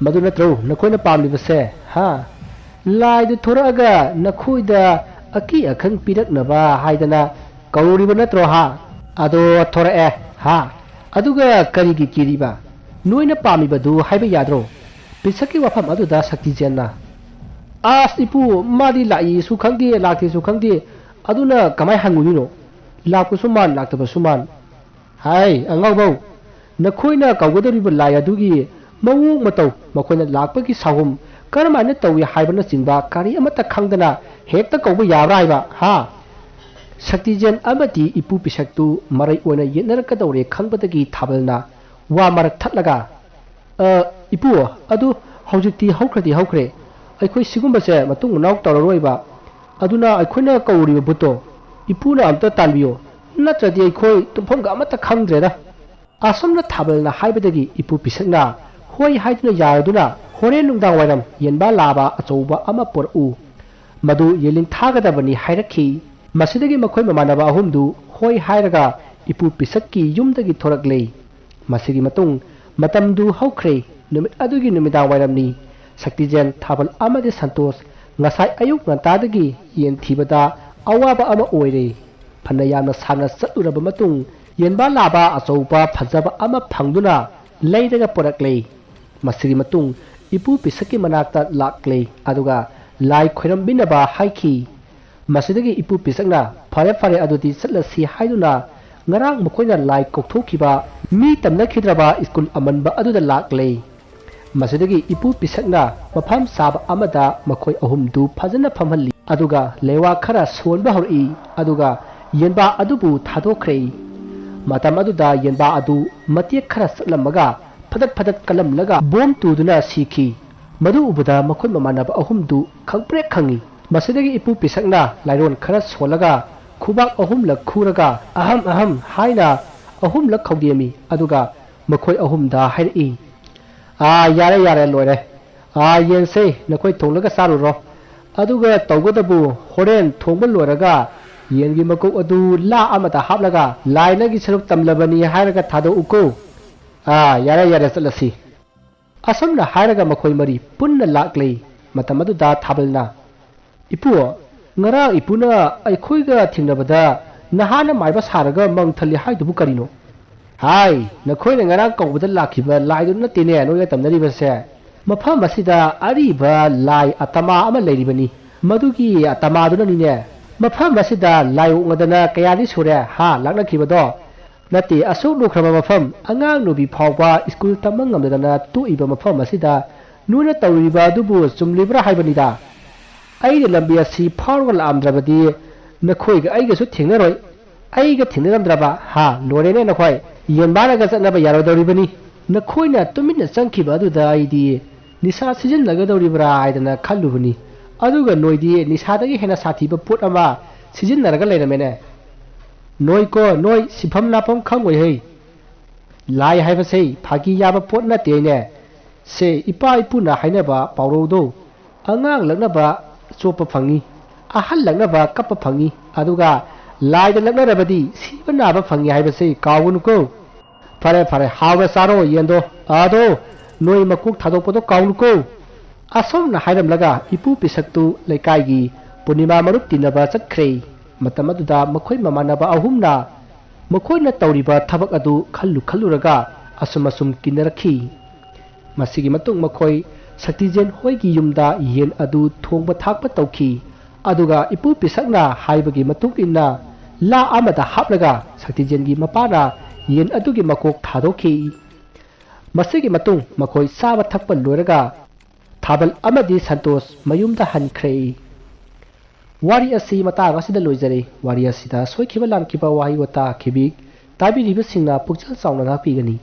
ꯃꯗꯨ ꯅꯠꯇ꯭ꯔꯣ ꯅꯈꯣꯏꯅ ꯄꯥꯝꯂꯤꯕꯁꯦ, ꯍꯥ? ꯂꯥꯏꯗꯨ ꯊꯣꯔꯛꯑꯒ ꯅꯈꯣꯏꯗ ꯑꯀꯤ ꯑꯈꯪ ꯄꯤꯔꯛꯅꯕ ꯍꯥꯏꯗꯅ ꯀꯧꯔꯤꯕ ꯅꯠꯇ꯭ꯔꯣ, ꯍꯥ?" "ꯑꯗꯣ ꯊꯣꯔꯛꯑꯦ, ꯍꯥ? ꯑꯗꯨꯒ ꯀꯔꯤꯒꯤ ꯀꯤꯔꯤꯕ? ꯅꯣꯏꯅ ꯄꯥꯝꯃꯤꯕꯗꯨ ꯍꯥꯏꯕ ꯌꯥꯗ꯭ꯔꯣ?" ꯄꯤꯁꯛꯀꯤ ꯋꯥꯐꯝ ꯑꯗꯨꯗ ꯁꯛꯇꯤꯖꯦꯟꯅ, "ꯑꯁ ꯏꯄꯨ, ꯃꯥꯗꯤ ꯂꯥꯛꯏꯁꯨ ꯈꯪꯗꯦ, ꯂꯥꯛꯇꯦꯁꯨ ꯈꯪꯗꯦ, ꯑꯗꯨꯅ ꯀꯃꯥꯏ ꯍꯪꯉꯨꯗꯣꯏꯅꯣ? ꯂꯥꯛꯄꯁꯨ ꯃꯥꯟ, ꯂꯥꯛꯇꯕꯁꯨ ꯃꯥꯟ꯫ ꯍꯥꯏ ꯑꯉꯥꯎꯕꯧ, ꯅꯈꯣꯏꯅ ꯀꯧꯒꯗꯧꯔꯤꯕ ꯂꯥꯏ ꯑꯗꯨꯒꯤ ꯃꯑꯣꯡ ꯃꯇꯧ, ꯃꯈꯣꯏꯅ ꯂꯥꯛꯄꯒꯤ ꯁꯥꯍꯨꯝ ꯀꯔꯝꯍꯥꯏꯅ ꯇꯧꯏ ꯍꯥꯏꯕꯅꯆꯤꯡꯕ ꯀꯔꯤ ꯑꯃꯠꯇ ꯈꯪꯗꯅ ꯍꯦꯛꯇ ꯀꯧꯕ ꯌꯥꯕ꯭ꯔꯥ ꯍꯥꯏꯕ, ꯍꯥ?" ꯁꯛꯇꯤꯖꯦꯟ ꯑꯃꯗꯤ ꯏꯄꯨ ꯄꯤꯁꯛꯇꯨ ꯃꯔꯩ ꯑꯣꯏꯅ ꯌꯦꯠꯅꯔꯛꯀꯗꯧꯔꯦ ꯈꯪꯕꯗꯒꯤ ꯊꯥꯕꯜꯅ ꯋꯥ ꯃꯔꯛ ꯊꯠꯂꯒ, "ꯑ, ꯏꯄꯨ, ꯑꯗꯨ ꯍꯧꯖꯤꯛꯇꯤ ꯍꯧꯈ꯭ꯔꯗꯤ ꯍꯧꯈ꯭ꯔꯦ꯫ ꯑꯩꯈꯣꯏ ꯁꯤꯒꯨꯝꯕꯁꯦ ꯃꯇꯨꯡ ꯃꯅꯥꯎ ꯇꯧꯔꯔꯣꯏꯕ꯫ ꯑꯗꯨꯅ ꯑꯩꯈꯣꯏꯅ ꯀꯧꯔꯤꯕ ꯚꯨꯠꯇꯣ ꯏꯄꯨꯅ ꯑꯝꯇ ꯇꯥꯟꯕꯤꯌꯣ, ꯅꯠꯇ꯭ꯔꯗꯤ ꯑꯩꯈꯣꯏ ꯇꯨꯝꯐꯝꯒ ꯑꯃꯠꯇ ꯈꯪꯗ꯭ꯔꯦꯗ꯫" ꯑꯁꯨꯝꯅ ꯊꯥꯕꯜꯅ ꯍꯥꯏꯕꯗꯒꯤ ꯏꯄꯨ ꯄꯤꯁꯛꯅ ꯍꯣꯏ ꯍꯥꯏꯗꯨꯅ ꯌꯥꯔꯗꯨꯅ ꯍꯣꯔꯦꯟ ꯅꯨꯡꯗꯥꯡ ꯋꯥꯏꯔꯝ ꯌꯦꯟꯕꯥ ꯂꯥꯕ ꯑꯆꯧꯕ ꯑꯃ ꯄꯨꯔꯛꯎ, ꯃꯗꯨ ꯌꯦꯜꯂꯤꯡ ꯊꯥꯒꯗꯕꯅꯤ ꯍꯥꯏꯔꯛꯈꯤ꯫ ꯃꯁꯤꯗꯒꯤ ꯃꯈꯣꯏ ꯃꯃꯥꯟꯅꯕ ꯑꯍꯨꯝꯗꯨ ꯍꯣꯏ ꯍꯥꯏꯔꯒ ꯏꯄꯨ ꯄꯤꯁꯛꯀꯤ ꯌꯨꯝꯗꯒꯤ ꯊꯣꯔꯛꯂꯦ꯫ ꯃꯁꯤꯒꯤ ꯃꯇꯨꯡ ꯃꯇꯝꯗꯨ ꯍꯧꯈ꯭ꯔꯦ꯫ ꯅꯨꯃꯤꯠ ꯑꯗꯨꯒꯤ ꯅꯨꯃꯤꯗꯥꯡ ꯋꯥꯏꯔꯝꯅꯤ꯫ ꯁꯛꯇꯤꯖꯦꯟ, ꯊꯥꯕꯜ ꯑꯃꯗꯤ ꯁꯟꯇꯣꯁ ꯉꯁꯥꯏ ꯑꯌꯨꯛ ꯉꯟꯇꯥꯗꯒꯤ ꯌꯦꯟ ꯊꯤꯕꯗ ꯑꯋꯥꯕ ꯑꯃ ꯑꯣꯏꯔꯦ꯫ ꯐꯅ ꯌꯥꯝꯅ ꯁꯥꯡꯅ ꯆꯠꯂꯨꯔꯕ ꯃꯇꯨꯡ ꯌꯦꯟꯕꯥ ꯂꯥꯕ ꯑꯆꯧꯕ ꯐꯖꯕ ꯑꯃ ꯐꯪꯗꯨꯅ ꯂꯩꯔꯒ ꯄꯨꯔꯛꯂꯦ꯫ ꯃꯁꯤꯒꯤ ꯃꯇꯨꯡ ꯏꯄꯨ ꯄꯤꯁꯛꯀꯤ ꯃꯅꯥꯛꯇ ꯂꯥꯛꯂꯦ, ꯑꯗꯨꯒ ꯂꯥꯏ ꯈꯣꯏꯔꯝꯕꯤꯅꯕ ꯍꯥꯏꯈꯤ꯫ ꯃꯁꯤꯗꯒꯤ ꯏꯄꯨ ꯄꯤꯁꯛꯅ, "ꯐꯔꯦ, ꯐꯔꯦ, ꯑꯗꯨꯗꯤ ꯆꯠꯂꯁꯤ," ꯍꯥꯏꯗꯨꯅ ꯉꯔꯥꯡ ꯃꯈꯣꯏꯅ ꯂꯥꯏ ꯀꯧꯊꯣꯛꯈꯤꯕ ꯃꯤ ꯇꯝꯅꯈꯤꯗ꯭ꯔꯕ ꯁ꯭ꯀꯨꯜ ꯑꯃꯟꯕ ꯑꯗꯨꯗ ꯂꯥꯛꯂꯦ꯫ ꯃꯁꯤꯗꯒꯤ ꯏꯄꯨ ꯄꯤꯁꯛꯅ ꯃꯐꯝ ꯆꯥꯕ ꯑꯃꯗ ꯃꯈꯣꯏ ꯑꯍꯨꯝꯗꯨ ꯐꯖꯅ ꯐꯝꯍꯜꯂꯤ, ꯑꯗꯨꯒ ꯂꯩꯋꯥ ꯈꯔ ꯁꯣꯟꯕ ꯍꯧꯔꯛꯏ, ꯑꯗꯨꯒ ꯌꯦꯟꯕꯥ ꯑꯗꯨꯕꯨ ꯊꯥꯗꯣꯛꯈ꯭ꯔꯦ꯫ ꯃꯇꯝ ꯑꯗꯨꯗ ꯌꯦꯟꯕꯥ ꯑꯗꯨ ꯃꯇꯦꯛ ꯈꯔ ꯆꯠꯂꯝꯃꯒ ꯐꯗꯠ ꯐꯗꯠ ꯀꯜꯂꯝꯂꯒ ꯕꯣꯝ ꯇꯨꯗꯨꯅ ꯁꯤꯈꯤ꯫ ꯃꯗꯨ ꯎꯕꯗ ꯃꯈꯣꯏ ꯃꯃꯥꯟꯅꯕ ꯑꯍꯨꯝꯗꯨ ꯈꯪꯄ꯭ꯔꯦꯛ ꯈꯪꯉꯤ꯫ ꯃꯁꯤꯗꯒꯤ ꯏꯄꯨ ꯄꯤꯁꯛꯅ ꯂꯥꯏꯔꯣꯟ ꯈꯔ ꯁꯣꯜꯂꯒ ꯈꯨꯕꯥꯛ ꯑꯍꯨꯝꯂꯛ ꯈꯨꯔꯒ "ꯑꯍꯝ ꯑꯍꯝ" ꯍꯥꯏꯅ ꯑꯍꯨꯝꯂꯛ ꯈꯧꯗꯦꯝꯃꯤ꯫ ꯑꯗꯨꯒ ꯃꯈꯣꯏ ꯑꯍꯨꯝꯗ ꯍꯥꯏꯔꯛꯏ, "ꯑꯥ, ꯌꯥꯔꯦ, ꯌꯥꯔꯦ, ꯂꯣꯏꯔꯦ꯫ ꯑꯥ, ꯌꯦꯟꯁꯦ ꯅꯈꯣꯏ ꯊꯣꯡꯂꯒ ꯆꯥꯔꯨꯔꯣ꯫ ꯑꯗꯨꯒ ꯇꯧꯒꯗꯕꯨ, ꯍꯣꯔꯦꯟ ꯊꯣꯡꯕ ꯂꯣꯏꯔꯒ ꯌꯦꯟꯒꯤ ꯃꯀꯣꯛ ꯑꯗꯨ ꯂꯥ ꯑꯃꯗ ꯍꯥꯞꯂꯒ ꯂꯥꯏꯅꯒꯤ ꯁꯔꯨꯛ ꯇꯝꯂꯕꯅꯤ ꯍꯥꯏꯔꯒ ꯊꯥꯗꯣꯛꯎꯀꯣ꯫ ꯑꯥ, ꯌꯥꯔꯦ, ꯌꯥꯔꯦ, ꯆꯠꯂꯁꯤ꯫" ꯑꯁꯨꯝꯅ ꯍꯥꯏꯔꯒ ꯃꯈꯣꯏ ꯃꯔꯤ ꯄꯨꯟꯅ ꯂꯥꯛꯂꯦ꯫ ꯃꯇꯝ ꯑꯗꯨꯗ ꯊꯥꯕꯜꯅ, "ꯏꯄꯨ, ꯉꯔꯥꯡ ꯏꯄꯨꯅ ꯑꯩꯈꯣꯏꯒ ꯊꯦꯡꯅꯕꯗ ꯅꯍꯥꯅ ꯃꯥꯏꯕ ꯁꯥꯔꯒ ꯃꯪ ꯊꯜꯂꯤ ꯍꯥꯏꯗꯨꯕꯨ ꯀꯔꯤꯅꯣ?" "ꯍꯥꯏ, ꯅꯈꯣꯏꯅ ꯉꯔꯥꯡ ꯀꯧꯕꯗ ꯂꯥꯛꯈꯤꯕ ꯂꯥꯏꯗꯨ ꯅꯠꯇꯦꯅꯦ ꯅꯣꯏꯒ ꯇꯝꯅꯔꯤꯕꯁꯦ꯫ ꯃꯐꯝ ꯑꯁꯤꯗ ꯑꯔꯤꯕ ꯂꯥꯏ ꯑꯇꯃꯥ ꯑꯃ ꯂꯩꯔꯤꯕꯅꯤ꯫ ꯃꯗꯨꯒꯤ ꯑꯇꯃꯥꯗꯨꯅꯅꯤꯅꯦ ꯃꯐꯝ ꯑꯁꯤꯗ ꯂꯥꯏ ꯑꯣꯛꯅꯗꯅ ꯀꯌꯥꯗꯤ ꯁꯨꯔꯦ, ꯍꯥ, ꯂꯥꯛꯅꯈꯤꯕꯗꯣ? ꯅꯠꯇꯦ, ꯑꯁꯨꯛ ꯂꯨꯈ꯭ꯔꯕ ꯃꯐꯝ, ꯑꯉꯥꯡ ꯅꯨꯕꯤ ꯐꯥꯎꯕ ꯁ꯭ꯀꯨꯜ ꯇꯝꯕ ꯉꯝꯗꯗꯅ ꯇꯣꯛꯏꯕ ꯃꯐꯝ ꯑꯁꯤꯗ ꯅꯣꯏꯅ ꯇꯧꯔꯤꯕ ꯑꯗꯨꯕꯨ ꯆꯨꯝꯂꯤꯕ꯭ꯔꯥ ꯍꯥꯏꯕꯅꯤꯗ꯫ ꯑꯩꯅ ꯂꯝꯕꯤ ꯑꯁꯤ ꯐꯥꯎꯔꯒ ꯂꯥꯛꯑꯝꯗ꯭ꯔꯕꯗꯤ ꯅꯈꯣꯏꯒ ꯑꯩꯒꯁꯨ ꯊꯦꯡꯅꯔꯣꯏ꯫ ꯑꯩꯒ ꯊꯦꯡꯅꯔꯝꯗ꯭ꯔꯕ? ꯍꯥ, ꯂꯣꯏꯔꯦꯅꯦ ꯅꯈꯣꯏ꯫ ꯌꯦꯟ ꯃꯥꯔꯒ ꯆꯠꯅꯕ ꯌꯥꯔꯣꯏꯗꯧꯔꯤꯕꯅꯤ꯫ ꯅꯈꯣꯏꯅ ꯇꯨꯃꯤꯟꯅ ꯆꯪꯈꯤꯕ ꯑꯗꯨꯗ ꯑꯩꯗꯤ ꯅꯤꯁꯥ ꯁꯤꯖꯤꯟꯅꯒꯗꯧꯔꯤꯕ꯭ꯔꯥ ꯍꯥꯏꯗꯅ ꯈꯜꯂꯨꯕꯅꯤ꯫ ꯑꯗꯨꯒ ꯅꯣꯏꯗꯤ ꯅꯤꯁꯥꯗꯒꯤ ꯍꯦꯟꯅ ꯁꯥꯊꯤꯕ ꯄꯣꯠ ꯑꯃ ꯁꯤꯖꯤꯟꯅꯔꯒ ꯂꯩꯔꯝꯃꯦꯅꯦ꯫ ꯅꯣꯏꯀꯣ, ꯅꯣꯏ ꯁꯤꯐꯝ ꯅꯥꯐꯝ ꯈꯪꯉꯣꯏ ꯍꯩ꯫ ꯂꯥꯏ ꯍꯥꯏꯕꯁꯦ ꯐꯥꯒꯤ ꯌꯥꯕ ꯄꯣꯠ ꯅꯠꯇꯦꯅꯦ꯫ ꯁꯦ, ꯏꯄꯥ ꯏꯄꯨꯅ ꯍꯥꯏꯅꯕ ꯄꯥꯎꯔꯧꯗꯣ, "ꯑꯉꯥꯡ ꯂꯛꯅꯕ ꯆꯣꯞꯄ ꯐꯪꯉꯤ, ꯑꯍꯜ ꯂꯛꯅꯕ ꯀꯞꯄ ꯐꯪꯉꯤ, ꯑꯗꯨꯒ ꯂꯥꯏꯗ ꯂꯛꯅꯔꯕꯗꯤ ꯁꯤꯕ ꯅꯥꯕ ꯐꯪꯉꯤ ꯍꯥꯏꯕꯁꯦ ꯀꯥꯎꯒꯅꯨꯀꯣ꯫ ꯐꯔꯦ, ꯐꯔꯦ, ꯍꯥꯎꯅ ꯆꯥꯔꯣ ꯌꯦꯟꯗꯣ, ꯑꯗꯣ ꯅꯣꯏ ꯃꯀꯣꯛ ꯊꯥꯗꯣꯛꯄꯗꯣ ꯀꯥꯎꯅꯨꯀꯣ꯫" ꯑꯁꯨꯝꯅ ꯍꯥꯏꯔꯝꯂꯒ ꯏꯄꯨ ꯄꯤꯁꯛꯇꯨ ꯂꯩꯀꯥꯏꯒꯤ ꯄꯨꯔꯅꯤꯃꯥ ꯃꯔꯨꯞ ꯇꯤꯟꯅꯕ ꯆꯠꯈ꯭ꯔꯦ꯫ ꯃꯇꯝ ꯑꯗꯨꯗ ꯃꯈꯣꯏ ꯃꯃꯥꯟꯅꯕ ꯑꯍꯨꯝꯅ ꯃꯈꯣꯏꯅ ꯇꯧꯔꯤꯕ ꯊꯕꯛ ꯑꯗꯨ ꯈꯜꯂꯨ ꯈꯜꯂꯨꯔꯒ ꯑꯁꯨꯝ ꯑꯁꯨꯝ ꯀꯤꯟꯅꯔꯛꯈꯤ꯫ ꯃꯁꯤꯒꯤ ꯃꯇꯨꯡ ꯃꯈꯣꯏ ꯁꯛꯇꯤꯖꯦꯟ ꯍꯣꯏꯒꯤ ꯌꯨꯝꯗ ꯌꯦꯟ ꯑꯗꯨ ꯊꯣꯡꯕ ꯊꯥꯛꯄ ꯇꯧꯈꯤ꯫ ꯑꯗꯨꯒ ꯏꯄꯨ ꯄꯤꯁꯛꯅ ꯍꯥꯏꯕꯒꯤ ꯃꯇꯨꯡ ꯏꯟꯅ ꯂꯥ ꯑꯃꯗ ꯍꯥꯞꯂꯒ ꯁꯛꯇꯤꯖꯦꯟꯒꯤ ꯃꯄꯥꯅ ꯌꯦꯟ ꯑꯗꯨꯒꯤ ꯃꯀꯣꯛ ꯊꯥꯗꯣꯛꯈꯤ꯫ ꯃꯁꯤꯒꯤ ꯃꯇꯨꯡ ꯃꯈꯣꯏ ꯆꯥꯕ ꯊꯛꯄ ꯂꯣꯏꯔꯒ ꯊꯥꯕꯜ ꯑꯃꯗꯤ ꯁꯟꯇꯣꯁ ꯃꯌꯨꯝꯗ ꯍꯟꯈ꯭ꯔꯦ꯫ ꯋꯥꯔꯤ ꯑꯁꯤ ꯃꯇꯥꯡ ꯑꯁꯤꯗ ꯂꯣꯏꯖꯔꯦ꯫ ꯋꯥꯔꯤ ꯑꯁꯤꯗ ꯁꯣꯏꯈꯤꯕ ꯂꯥꯟꯈꯤꯕ ꯋꯥꯍꯩ ꯋꯥꯇꯥ ꯈꯤꯕꯤꯛ ꯇꯥꯕꯤꯔꯤꯕꯁꯤꯡꯅ ꯄꯨꯛꯆꯦꯜ ꯆꯥꯎꯅ ꯉꯥꯛꯄꯤꯒꯅꯤ꯫